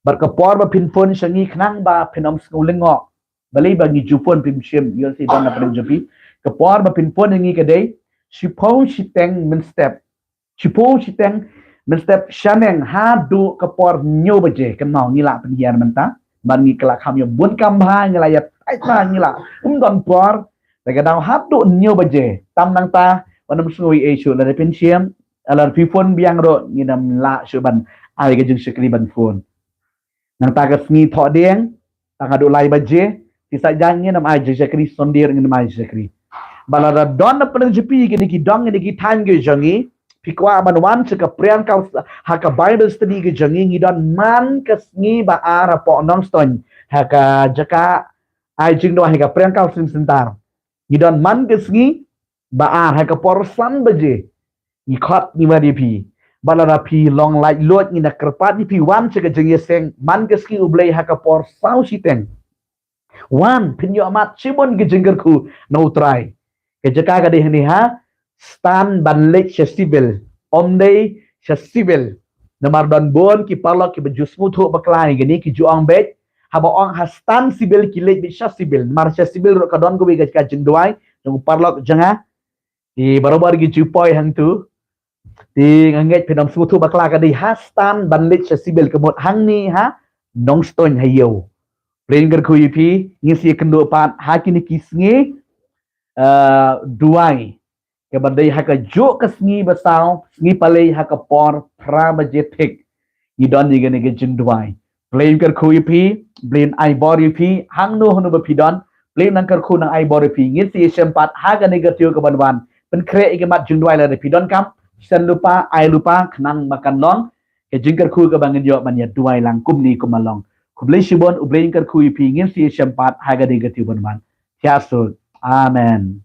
Bad ka por ba phin phone sha ngi khnang ba phin ym sngew lyngngoh. Balei ba ngi ju phone, phim shym ïoh sdang na pdeng jong phi. Ka por ba phin phone ïa ngi ka dei shiphew shiteng mynstep. Shiphew shiteng mynstep shaneng haduh ka por hynñiew baje. Kynmaw, ngi la pynhiar mynta, bad ngi la kham ïa bun kam bha, ngi la ïa tight bha, ngi la ym don por. Te ka daw haduh hynñiew baje. Tam nangta, wat nym sngew ei ei shuh, lada phin shim, lada phi phone biang ruh, ngin ym lah shuh ban ai ka jingshakri ban phone. Nangta ka sngi Thohdieng, tang haduh lai baje, sngi Saitjaiñ ngin ym ai jingshakri, Sunday ruh ngin ym ai jingshakri. Bad lada don na pdeng jong phi kine ki dong, kine ki thaiñ ki jong ngi, phi kwah ban wan sha ka Prayer Council, ha ka Bible study ka jong ngi, ngi don man ka sngi ba ar hapoh Nongstoiñ, ha ka jaka ai jingduwai ha ka Prayer Council Centre. Ngi don man ka sngi ba ar ha ka por san baje. Ngi khot ngi wan ïa phi. Bad lada phi long laitluid, ngi da kyrpad ïa phi wan sha ka jingïaseng man ka sngi U Blei ha ka por saw shiteng. Wan, phin ïoh mad shibun ka jingkyrkhu na U Trai. Ka jaka ka dei hangne ha stand ban leit sha civil. Ym dei sha civil. Namar don bun ki paralok kiba ju sngewthuh bakla ïa kane, ki ju ong beit, haba ong ha stand civil ki leit beit sha civil. Namar sha civil ruh ka don kawei ka jaka jingduwai jong u paralok jong nga. Te baroh baroh ki ju poi hangtu. Te nga ngeit phin ym sngewthuh bakla, ka dei ha stand ban leit sha civil, ka mut hangne ha Nongstoiñ ha ïew. Blei un kyrkhu ïa phi, ngin sa ïakynduh pat ha kine ki sngi, eh, duwai. Kaba dei ha kajuh ka sngi basaw, sngi palei ha ka por phra baje thik. Ngi don ïa kane ka jingduwai. Blei un kyrkhu ïa phi, Blei un ai bor ïa phi, hangno hangno ba phi don, Blei un nang kyrkhu nang ai bor ïa phi. Ngin sa ïashem pat ha kane ka taïew kaban wan. Pynkhreh ïa ka mat jingduwai lada phi donkam, send lypa, ai lypa, khnang ba kan long ka jingkyrkhu kaba ngin ïoh ban ïaduwai lang kumne kumba long. Khublei shibun, U Blei un kyrkhu ïa phi, ngin sa ïashem pat ha kane ka taïew ban wan. Thiah suk. Amen.